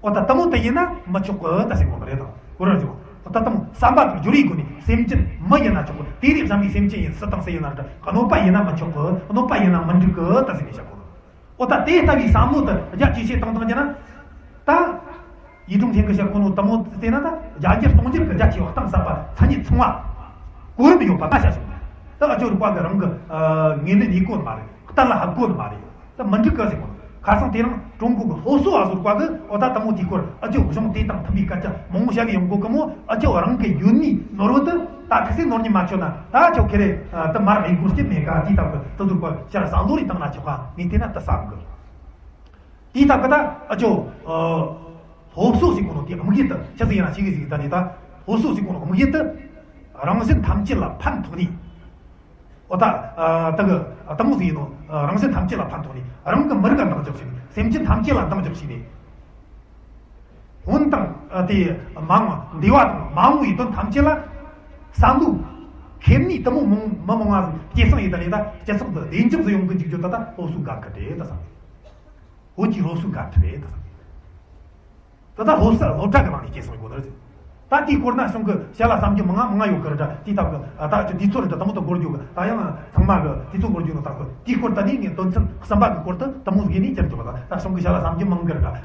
ཨོ་ད་དེ་མོ་དེ་ཡིན་ན་མི་ཆོག་གི་ད་ཟེར་གོ་རེད། ད་གོ་ར་ཟེར་གོ། ཨོ་ད་དེ་མོ་བསམ་པ་དང་སྦྱོར་བའི་སྒོ་ནས་སེམས་ཅན་མི་ཡིན་ན་ཆོག་གི། དེ་རིགས་བསམ་པའི་སེམས་ཅན་ཡིན། སུ་དང་སུ་ཡིན་ན་རེད། གནོད་པ་ཡིན་ན་མི་ཆོག་གི། གནོད་པ་ཡིན་ན་མི་འགྲིག་གི་ད་ཟེར་ནས་བཤད་གོ། ཨོ་ད་དེ་ལྟ་བུའི་བསམ་བློ་དེ་རྒྱ་ཇེ་ཆེ་བཏང་བཏང་རྒྱུ་ན། ད་ཡིད་དྲུང་ཐེང་གི་བཤད་གོ་ནོ་དེ་མོ་བལྟས་ན། ད་བརྒྱ་འགྱུར་སྟོང་འགྱུར་གི་རྒྱ་ཆེ་བ་གཏིང་ཟབ་པ་མཚན་ཉིད་ཚང་བ་གོ་རིམ་ཡོད་པ་ད་བཤད་སོང་། ད་ཨ་ཅོ་རུ་བཀའ་གི་རང་གི་ངོས་ལེན་ཡེད་གོ་ནི་མ་རེད། གཏན་ལ་ཕབ་གོ་ནི་མ་རེད། ད་མི་འགྲིག་གི་ཟེར་གོ་ནོ། ཁ་སང་དེ་རིང་ཀྲུང་གོ་གི་སློབ་གསོ་བ་ཟུར་བཀའ་གི་ཨོ་ད་དེ་མོ་དེའི་སྐོར་ཨ་ཅོ་གཞུང་དེ་དང་མཐུན་པའི་སྐད་ཆ་མང་པོ་བཤད་གི་ཡོང་གོ་གི་མོ། ཨ་ཅོ་རང་གི་ཡོད་ནི་ནོར་བུ་དེ། ད་ཁ་སེ་ནོར་ཉི་མ་ཆོད་ན་ད་ཁྱོད་ཁེ་རེ་ད་མར་ཡེད་དགོས་རྒྱུ་མེད་ག། དེའི་སྟབས་གི་དེ་ཟུར་བཀའ་ཤར་བཟང་ལོ་རེ་བཏང་ན་ཆོག་ག། ངས་བལྟས་ན་དེ་བསམ་གི། དེའི་སྟབས་གི་ད་ཨ་ཅོ་སློབ་གསོ་ཟེར་གོ་ནོ་དེ་དམིགས་ཡུལ་དེ་ཆི་ཟིག་ཡིན་ན་ཆི་གི་ཟིག་ད་ནི། ད་སློབ་གསོ་ཟེར་གོ་ནོ་དམིགས་ཡུལ་དེ་རང་གཞན་ཐམས་ཅད་ལ་ཕན་ཐོགས་ནི། ཨོ་ད་ད་གི་དེ་མོ་ཟིག་ཡིན་ནོ། རང་གཞན་ཐམས་ཅད་ལ་ཕན་ཐོགས་ནི། རང་གི་མི་རིགས་ལ་འདང་རྒྱག་ཤེས་ནི། སེམས་ཅན་ཐམས་ཅད་ལ་འདང་རྒྱག་ཤེས་ནི། སྔོན་དང་དེ་མང་བ་འདས་པ་དང་མ་འོངས་པའི་དོན་ཐམས་ཅད་ལ་བསམ་བློ་ཁེབས་ནི་དེ་མོ་མང་མི་མང་ང་ཟིག་སྐྱེད་སྲིང་ཡེད་ད་ནི། ད་སྤྱི་ཚོགས་འདི་བདེ་འཇགས་སུ་ཡོང་གི་འཇུག་རྒྱུ་ད་ད་སློབ་གསོ་འགན་ཁུར་རེད་ད་བསམ། བོད་ཀྱི་སློབ་གསོའི་འགན་ཁུར་རེད་ད་བསམ། ད་ད་སློབ་གསོ་སློབ་གྲྭ་གི་ནང་ནས་སྐྱེད་སྲིང་དགོས་ནི་རེད། ད་དེའི་སྐོར་ན་གཞུང་གི་བཤད་ལ་བསམ་རྒྱུ་མང་ང་མང་ང་ཡོད་གི་རེད་ད། དེའི་སྟབས་གི་ད་ཅི་དུས་ཚོད་རེད་ད་དེ་མོ་ད་འགོར་རྒྱུ་གི། ད་ཡང་ཚང་མ་གི་དུས་ཚོད་འགོར་རྒྱུ་ནོ་ད་གི། དེའི་སྐོར་ད་ནི་ངས་དོན་ཚན་གསུམ་པ་གི་སྐོར་དུ་དེ་མོ་ཟིག་ནས་བསྐྱུར་རྒྱུ་གི། ད་ད་གཞུང་གི་བཤད་ལ་བསམ་རྒྱུ་མང་གི་རེད་ད།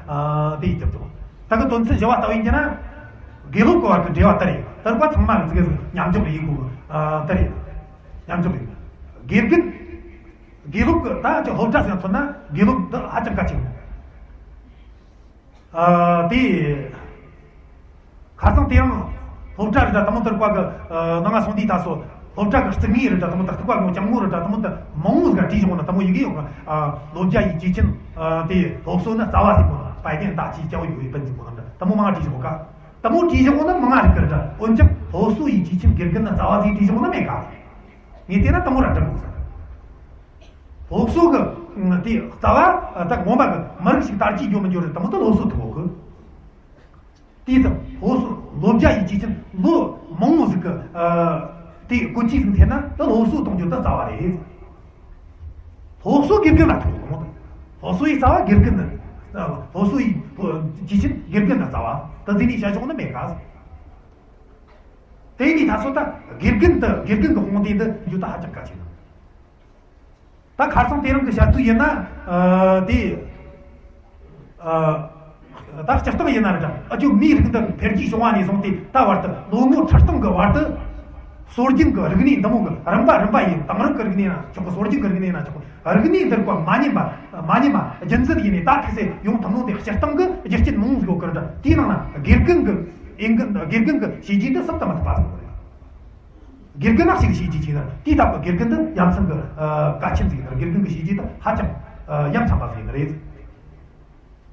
དེ་ཡི་བསྐྱུར་རྒྱུ་གི། ད་གི་དོན་ཚན་བཞི་བ་ལྟ་བུ་ཡིན་རྒྱུ་ན། དགེ་སློབ་ཀྱི་བར་གྱི་འབྲེལ་བ་དེ་རེད། དེ་རིགས་པ་ཚང་མ་གི་ཙི་གེ་ཟིག་མཉམ་འཇོག་ཡེད་དགོས་གི། དེ་རེད། མཉམ་འཇོག་ཡེད། དགེ་རྒན། དགེ་སློབ་ཀྱི་ད་ཅི་སློབ་གྲྭ་ཟེར་མཚོན་ན་དགེ་སློབ་འདི་ཧ་ཅང་གལ་ཆེ་གི། ཨ་དེ། ཁ་སང་དེ་རིང་སློབ་གྲྭ་རེ་འདྲ་དེ་མོ་དེར་བཀའ་གི་ནང་ང་སོང་དུས་ད་སོ། སློབ་གྲྭ་གི་རྩིག་ངོས་རེ་འདྲ་དེ་མོ་དེར་རྩིག་པ་ངོ་ལྕང་མོ་རེ་འདྲ་དེ་མོ་དེ་མང་བོ་ཟིག་བྲིས་བཞག་ན་དེ་མོ་ཡི་གེ་ཡོད་གི། ཨ་ལོ་བརྒྱ་ཡི་ཇི་ཆེན་དེ་སློབ་གསོ་ནི་རྩ་བ་ཟེར་གོ་ནོ། 白天大气教育为本 ཟེར་གོ་ནོ་འདྲ་དེ་མོ་མང་བྲིས་བཞག་ག། དེ་མོ་བྲིས་བཞག་ན་མང་ང་རེ་གི་རེ་འདྲ། འོན་ཀྱང་སློབ་གསོ་ཡི་ཇི་ཆེན་དགེ་རྒན་ནི་རྩ་བ་ཟིག་བྲིས་བཞག་ན་མེད་ག། ངས་བལྟས་ན་དེ་མོ་ར་འདྲ་མོ་ཟིག། སློབ་གསོ་གི་དེ་རྩ་བ་ད་ངོ་མ་གི་མི་རིགས་ཤིག་དར་རྒྱས་འགྱོ་མི་འགྱོ་རེད། དེ་མོ་ད་སློབ་གསོ་ཐུབ་གོ་གི། དེའི་ཙམ་སློབ་གསོ་ལོ་བརྒྱ་ཡི་ཇི་ཆེན་ལོ་མང་བོ་ཟིག་གི་དེ་བཀོད་ཇུས་ཟིག་འཐེན་ན་ད་སློབ་གསོ་གཏོང་རྒྱུ་ད་རྩ་བ་རེད། སློབ་གསོ་དགེ་རྒན་ལ་ཐུག་གོ་མོ་ད། སློབ་གསོ་ཡི་རྩ་བ་དགེ་རྒན་ནི། སློབ་གསོ་ཡི་ཇི་ཆེན་དགེ་རྒན་ལ་རྩ་བ་ད་འཛིན་ནས་བྱ་ཆོག་ནི་མེད་ག། དེ་ནི་ད་སོ་ད་དགེ་རྒན་དུ་དགེ་རྒན་གི་དཔུང་སྡེ་འདི་འཇུ་ད་ཧ་ཅང་གལ་ཆེ་ན། ད་ཁ་སང་དེ་རིང་གི་བཤད་ཚུལ་ཡིན་ན། ཨ་དེ་ཨ་ད་སྤྱིར་བཏང་ཡིན་ན་རེད་ད། ཨ་ཅོ་མིའི་རིགས་འདི་འཕེལ་རྒྱས་བྱུང་བ་ནས་བཟུང་སྟེ་ད་བར་དུ་ལོ་ངོ་ཁྲི་སྟོང་གི་བར་དུ་སྲོལ་རྒྱུན་གི་རིག་གནས་འདི་མོ་གི་རིམ་པ་རིམ་པ་ཡིན། དེང་རབས་ཀྱི་རིག་གནས་ན་ཆོག་གི། སྲོལ་རྒྱུན་གྱི་རིག་གནས་ན་ཆོག་གི། རིག་གནས་འདིར་བཀའ་མ་ཉམས་པ་མ་ཉམས་པ་རྒྱུན་འཛིན་ཡིན་ནས་ད་ཐུག་སེ་ཡོང་ཐུབ་ནོ་དེ་སྤྱིར་བཏང་གི་རྒྱུ་རྐྱེན་མང་ཟིག་ཡོད་གི་རེད་ད། དེའི་ནང་ན་དགེ་རྒན་གི་འོས་འགན། དགེ་རྒན་གི་བྱས་རྗེས་འདི་ཟབ་ཏུ་མ་ཐུབ་པ་ཟིག་ཡོད་གི་རེད། དགེ་རྒན་ན་ཞིག་བྱས་རྗེས་ཆེ་ན་དེའི་སྟབས་ཀྱི་དགེ་རྒན་འདི་ཡ་མཚན་གྱི་གལ་ཆེན་ཟིག་ཡིན། དགེ་རྒན་གྱི་བྱས་རྗེས་འདི་ཧ་ཅང་ཡ་མཚན་པ་ཟིག་ཡིན་རེད།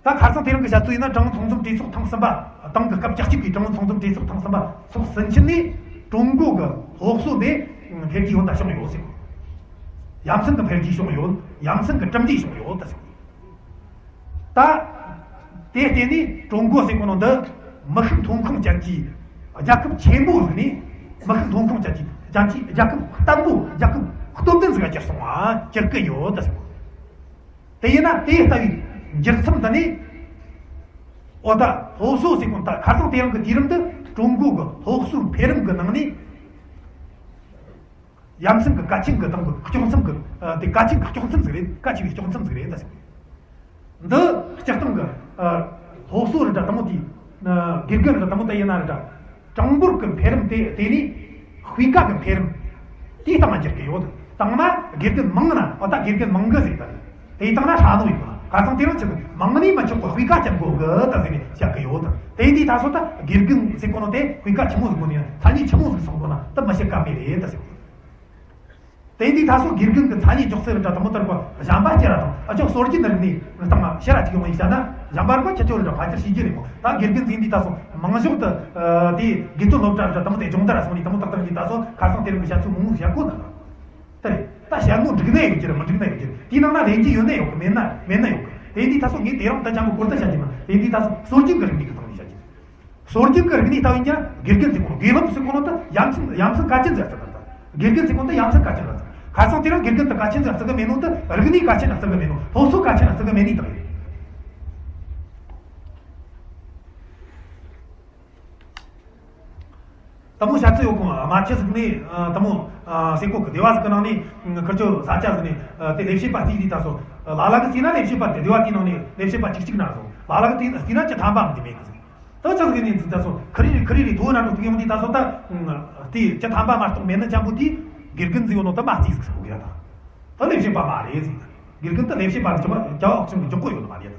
ད་ཁ་སང་དེ་རིང་གི་བཤད་ཚུལ་ཡིན་ན་ཀྲུང་ཨུ་ཚང་འཛོམས་གྲོས་ཚོགས་ཐེངས་གསུམ་པ། ཏང་གི་སྐབས་བཅུ་གཅིག་པའི་ཀྲུང་ཨུ་ཚང་འཛོམས་གྲོས་ཚོགས་ཐེངས་གསུམ་པ་ཚོགས་ཟིན་ཕྱིན་ནས་ཀྲུང་གོ་གི་སློབ་གསོ་འདི་འཕེལ་རྒྱས་ཡོང་ད་བྱུང་ཡོད་ཟེར། ཡ་མཚན་གྱི་འཕེལ་རྒྱས་བྱུང་ཡོད། ཡ་མཚན་གྱི་གྲུབ་འབྲས་བྱུང་ཡོད་ད་ཟེར། ད་དེ་བརྟེན་ནས་ཀྲུང་གོ་ཟེར་གོ་ནོ་འདི་མི་ཤུགས་ཐོན་ཁུངས་ཅན་གྱི་རྒྱལ་ཁབ་ཆེན་པོ་ཟིག་ནས་མི་ཤུགས་ཐོན་ཁུངས་ཅན་གྱི་ཅན་གྱི་རྒྱལ་ཁབ་བརྟན་པོ། རྒྱལ་ཁབ་སྟོབས་ལྡན་ཟིག་ག་གྱུར་སོང་བ། གྱུར་གི་ཡོད་ད་ཟེར། དེ་ཡིན་ན་དེ་ལྟ་བུའི་འགྱུར་མཚམས་འདི་ནས། འོ་ད་སློབ་གསོ་ཟེར་གོ་ནོ་ད་ཁ་སང་དེ་རིང་གི་དུས་རིམ་འདི་ཀྲུང་གོ་གི་སློབ་གསོའི་འཕེལ་རིམ་གི་ནང་ནས། ཡ་མཚན་གྱི་གལ་ཆེན་གྱི་སྟེང་གི་དཀྱོག་མཚམས་ཀྱི། ཨ་དེ་གལ་ཆེན་གྱི་དཀྱོག་མཚམས་ཟིག་རེད། གལ་ཆེ་བའི་དཀྱོག་མཚམས་ཟིག་རེད་ད་ཟེར། འདི་སྤྱིར་བཏང་གི་ཨ་སློབ་གསོ་རེ་འདྲ་དེ་མོ་དེ། ཨ་དགེ་རྒན་རེ་དེ་མོ་དེ་ཡིན་ན་རེ་འདྲ། གྲངས་འབོར་གྱི་འཕེལ་རིམ་དེ་དེ་ནས་སྤུས་ཀ་གི་འཕེལ་རིམ་དེའི་སྟེང་ལ་འགྱུར་གི་ཡོད། བཏང་ན་དགེ་རྒན་མང་ན། འོ་ད་དགེ་རྒན་མང་གི་ཟེར་ད། དེའི་སྟེང་ན་ཧྲ་ནོ་ཡོད། ཁ་སང་དེ་རིང་ཆེ་གི་མང་ནི་མི་ཆོག་གི། སྤུས་ཀ་ཅན་དགོས་གི་ད་ཟེར་ནས་བཤད་གི་ཡོད། དེ་འདི་ད་སོ་ད་དགེ་རྒན་ཟེར་གོ་ནོ་དེ་སྤུས་ཀ་ཆི་མོ་ཟིག་དགོས་ནི། མཚན་ཉིད་ཆི་མོ་ཟིག་སོང་དགོས་ན་ད་མི་བཤད་ཀ་མེད་རེད་ད་ཟེར། དེ་འདི་ད་སོ་དགེ་རྒན་གི་མཚན་ཉིད་འཇོག་ཚུལ་རེ་འདྲ་དེ་མོ་ལྟར་གོ་གཞན་པ་ཁྱེད་ར་དང་ཨ་ཅོ་སྲོལ་རྒྱུན་རིག་གནས་སྟེང་ལ་ཤེས་ར་ཅིག་ཡོང་བ་ཡིན་ཟེར་ན། གཞན་པ་རིག་པ་ཁྱེད་ཚོ་རེ་འདྲ་ཕལ་ཆེར་ཤེས་རྒྱུ་རེད་མོ། ད་དགེ་རྒན་ཟིན་འདི་ད་སོ་མང་ཤོས་དུ་དེ་དགེ་ཐོན་སློབ་གྲྭ་རེ་འདྲ་དེ་མོ་དེ་སྦྱོང་བརྡར་སོང་ནས་དེ་མོ་ཏག་ཏག་ཡིན། ད་སོ་ཁ་སང་དེ་རིང་གི་བཤད་ཚུལ་མང་བོ་བཤད་གོ་ད། དེ་རེད། ད་བཤད་ནོ་འགྲིག་ན་ཡོད་ཀྱི་རེད། མི་འགྲིག་ན་ཡོད་ཀྱི་རེད། དེའི་ནང་ན་ལེན་གྱི་ཡོད་ན་ཡོད་གི། མེད་ན་མེད་ན་ཡོད་གི། དེ་འདི་ད་སོ་ངས་དེ་རིང་ད་ཅང་གི་སྐོར་དུ་བཤད་ཀྱི་མ། དེ་འདི་ད་སོ་སྲོལ་རྒྱུན་གྱི་རིག་གནས་ཀྱི་སྟེང་ནས་བཤད་ཀྱི། སྲོལ་རྒྱུན་གྱི་རིག་གནས་ལྟ་བུ་ཡིན་ཀྱང་དགེ་རྒན་ཟེར་གོ་ནོ། དགེ་སློབ་ཟེར་གོ་ནོ་ད་ཡ་མཚན་ཡ་མཚན་གལ་ཆེན་ཟེར་ཚུལ་དང་། དགེ་རྒན་ཟེར་གོ་ནོ་ད་ཡ་མཚན་གལ་ཆེན་ཟེར་ཚུལ། ཁ་སང་དེ་རིང་དགེ་རྒན་དེ་གལ་ཆེན་ཟེར་ཚུལ་གི་མེད་ནོ་ད། རིག་གནས་གལ་ཆེན་ཟེར་ཚུལ་གི་མེད་ནོ། སློབ་གསོ་གལ་ཆེན་ཟེར་ཚུལ་གི་མེད་ནི་དང་ཡིན། དེ་མོ་བཤད་ཚུལ་ཡོད་ཁོང་། རྨ་ཆུ་ཟིག་ནས་དེ་མོ་སེ་ཀོ་གི་སྡེ་བ་ཟིག་གི་ནང་ནས་ཁུར་ཆོ་ས་ཆ་ཟིག་ནས་དེ་ལས་བྱེད་པ་བརྩིས་དུས་ད་སོ། ལ་ལ་གི་བརྩིས་ན་ལས་བྱེད་པ་དེ་སྡེ་བ་དེའི་ནང་ནས་ལས་བྱེད་པ་གཅིག་གཅིག་ན་སོ། ལ་ལ་གི་དེ་བརྩིས་ན་བཅུ་ཐམ་པ་མི་དེ་མེད་གི་ཟིག་ད་ཆ་ཟིག་ནས་འཛིན་ད་སོ། ཁི་རི་རི་ཁི་རི་རི་དོ་ན་འགྲོ་ཐུག་ཡོང་དུས་ད་སོ། ད་དེ་བཅུ་ཐམ་པ་མ་གཏོགས་མེད་ནི་ཅན་པོ་དེ་དགེ་རྒན་ཟིག་ཡོད་ནོ་ད་མ་བརྩིས་ཟིག་ཟེར་གོ་གི་ཡ། ད་ད་ལས་བྱེད་པ་མ་རེད་ཟིག་དགེ་རྒན་ད་ལས་བྱེད་པ་ཟིག་ཅང་ཅང་ཅང་འཇོག་གོ་ཡོད་ནི་མ་རེད།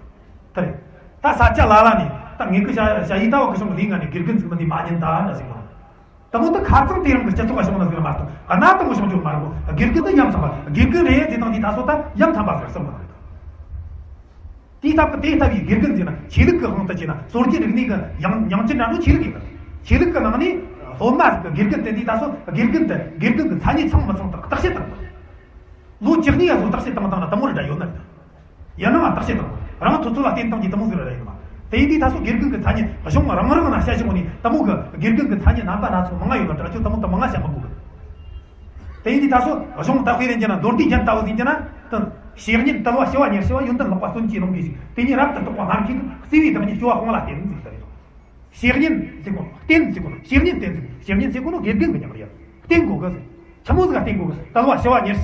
དེ་རེད། ད་ས་ཆ་ལ་ལ་ནས་ད་ངེད་ཀྱི་ཞ་ཞ་ཡི་ད་བ་གི་ཤོང་ལས་ང་ནས་དགེ་རྒན་ཟིག་མི་འདི་མ་ཉན་ད་འདྲ་ཟིག་མ། དེ་མོ་ད་ཁ་རྩང་དེ་རིང་གི་སྤྱི་ཚོགས་ལ་ཤོང་ན་ཟིག་མ་གཏོགས་གནའ་དེ་མོ་ཤོང་རྒྱུ་མ་རེད་གོ། དགེ་རྒན་ད་ཡ་མཚན་པ། དགེ་རྒན་རེད་ཟེར་དང་དེ་ད་སོ་ད་ཡ་མཚན་པ་ཟིག་བསམ་གི་མ་རེད། དེའི་སྟབས་ཀྱིས་དེ་ལྟ་བུའི་དགེ་རྒན་ཟེར་ན་ཆོས་ལུགས་ཀྱི་དབང་དུ་བྱས་ན་སྲོལ་རྒྱུན་རིག་གནས་ཀྱི་ཡང་ཉིང་བཅུད་འདྲ་འགྲོ་ཆོས་ལུགས་ཡིན། ཆོས་ལུགས་ཀྱི་ནང་ནས་སློབ་མ་ཟིག་གི་དགེ་རྒན་དེ་འདི་ད་སོ་དགེ་རྒན་དེ་དགེ་རྒན་གྱི་མཚན་ཉིད་ཚང་མི་ཚང་དག་བརྟག་དཔྱད་དང་། ལོ་བཅུ་གཉིས་ཡ་བཟོ་བརྟག་དཔྱད་བཏང་བཏང་ན་དེ་མོ་རེ་འདྲ་ཡོད་ནི་རེད། ཡིན་ནའང་བརྟག་དཔྱད་བཏང་རང་ཚོ་ཚོ་ལ་བརྟེན་བཏང་གི་དེ་མོ་ཟིག་རེ་རེ་ཡིན་མ། དེ་ཡིན་དུས་ད་སོ་དགེ་རྒན་གྱི་མཚན་ཉིད་གཞུང་རང་རང་ན་བཤད་བྱུང་ནི་དེ་མོ་གི་དགེ་རྒན་གྱི་མཚན་ཉིད་རྣམ་པ་སྣ་ཚོགས་མང་ང་ཡོད་ན་དྲག་ཆོས་དེ་མོ་དེ་མང་ང་བཤད་མི་དགོས་གི། དེ་ཡིན་དུས་ད་སོ་གཞུང་ད་དཔེ་རེ་འཇལ་ན་མདོ་སྡེ་རྒྱན་ལྟ་བུ་ཟིག་འཇལ་ན་དེ། བཤེས་གཉེན་དལ་བ་ཞི་བ་ཉེར་ཞི་བ་ཡོན་ཏན་ལེགས་པ་གསོན་གྱི་ལོངས་སྤྱོད་ཡིན་ཞིང་། དེ་ཉིད་རབ་ཏུ་རྟོགས་པ་སྨྲ་མཁས་ཀྱིས། བརྩེ་བའི་བདག་ཉིད་སྐྱོ་བ་སྤོང་ལ་བརྟེན་ཟེར་གི་རེད། བཤེས་གཉེན་ཟེར་གོ་ནོ། བསྟེན་ཟེར་གོ་ནོ། བཤེས་གཉེན་བསྟེན་ཟེར་གོ། བཤེས་གཉེན་བསྟེན་ཟེར་གོ། བཤེས་གཉེན་ཟེར་གོ་ནོ་དགེ་རྒན་གི་མྱིང་རེད། བསྟེན་དགོས་གི་ཟེར། ཆི་མོ་ཟིག་ག་བསྟེན་དགོས་གི་ཟེར། དལ་བ་ཞི་བ་ཉེར་ཞི།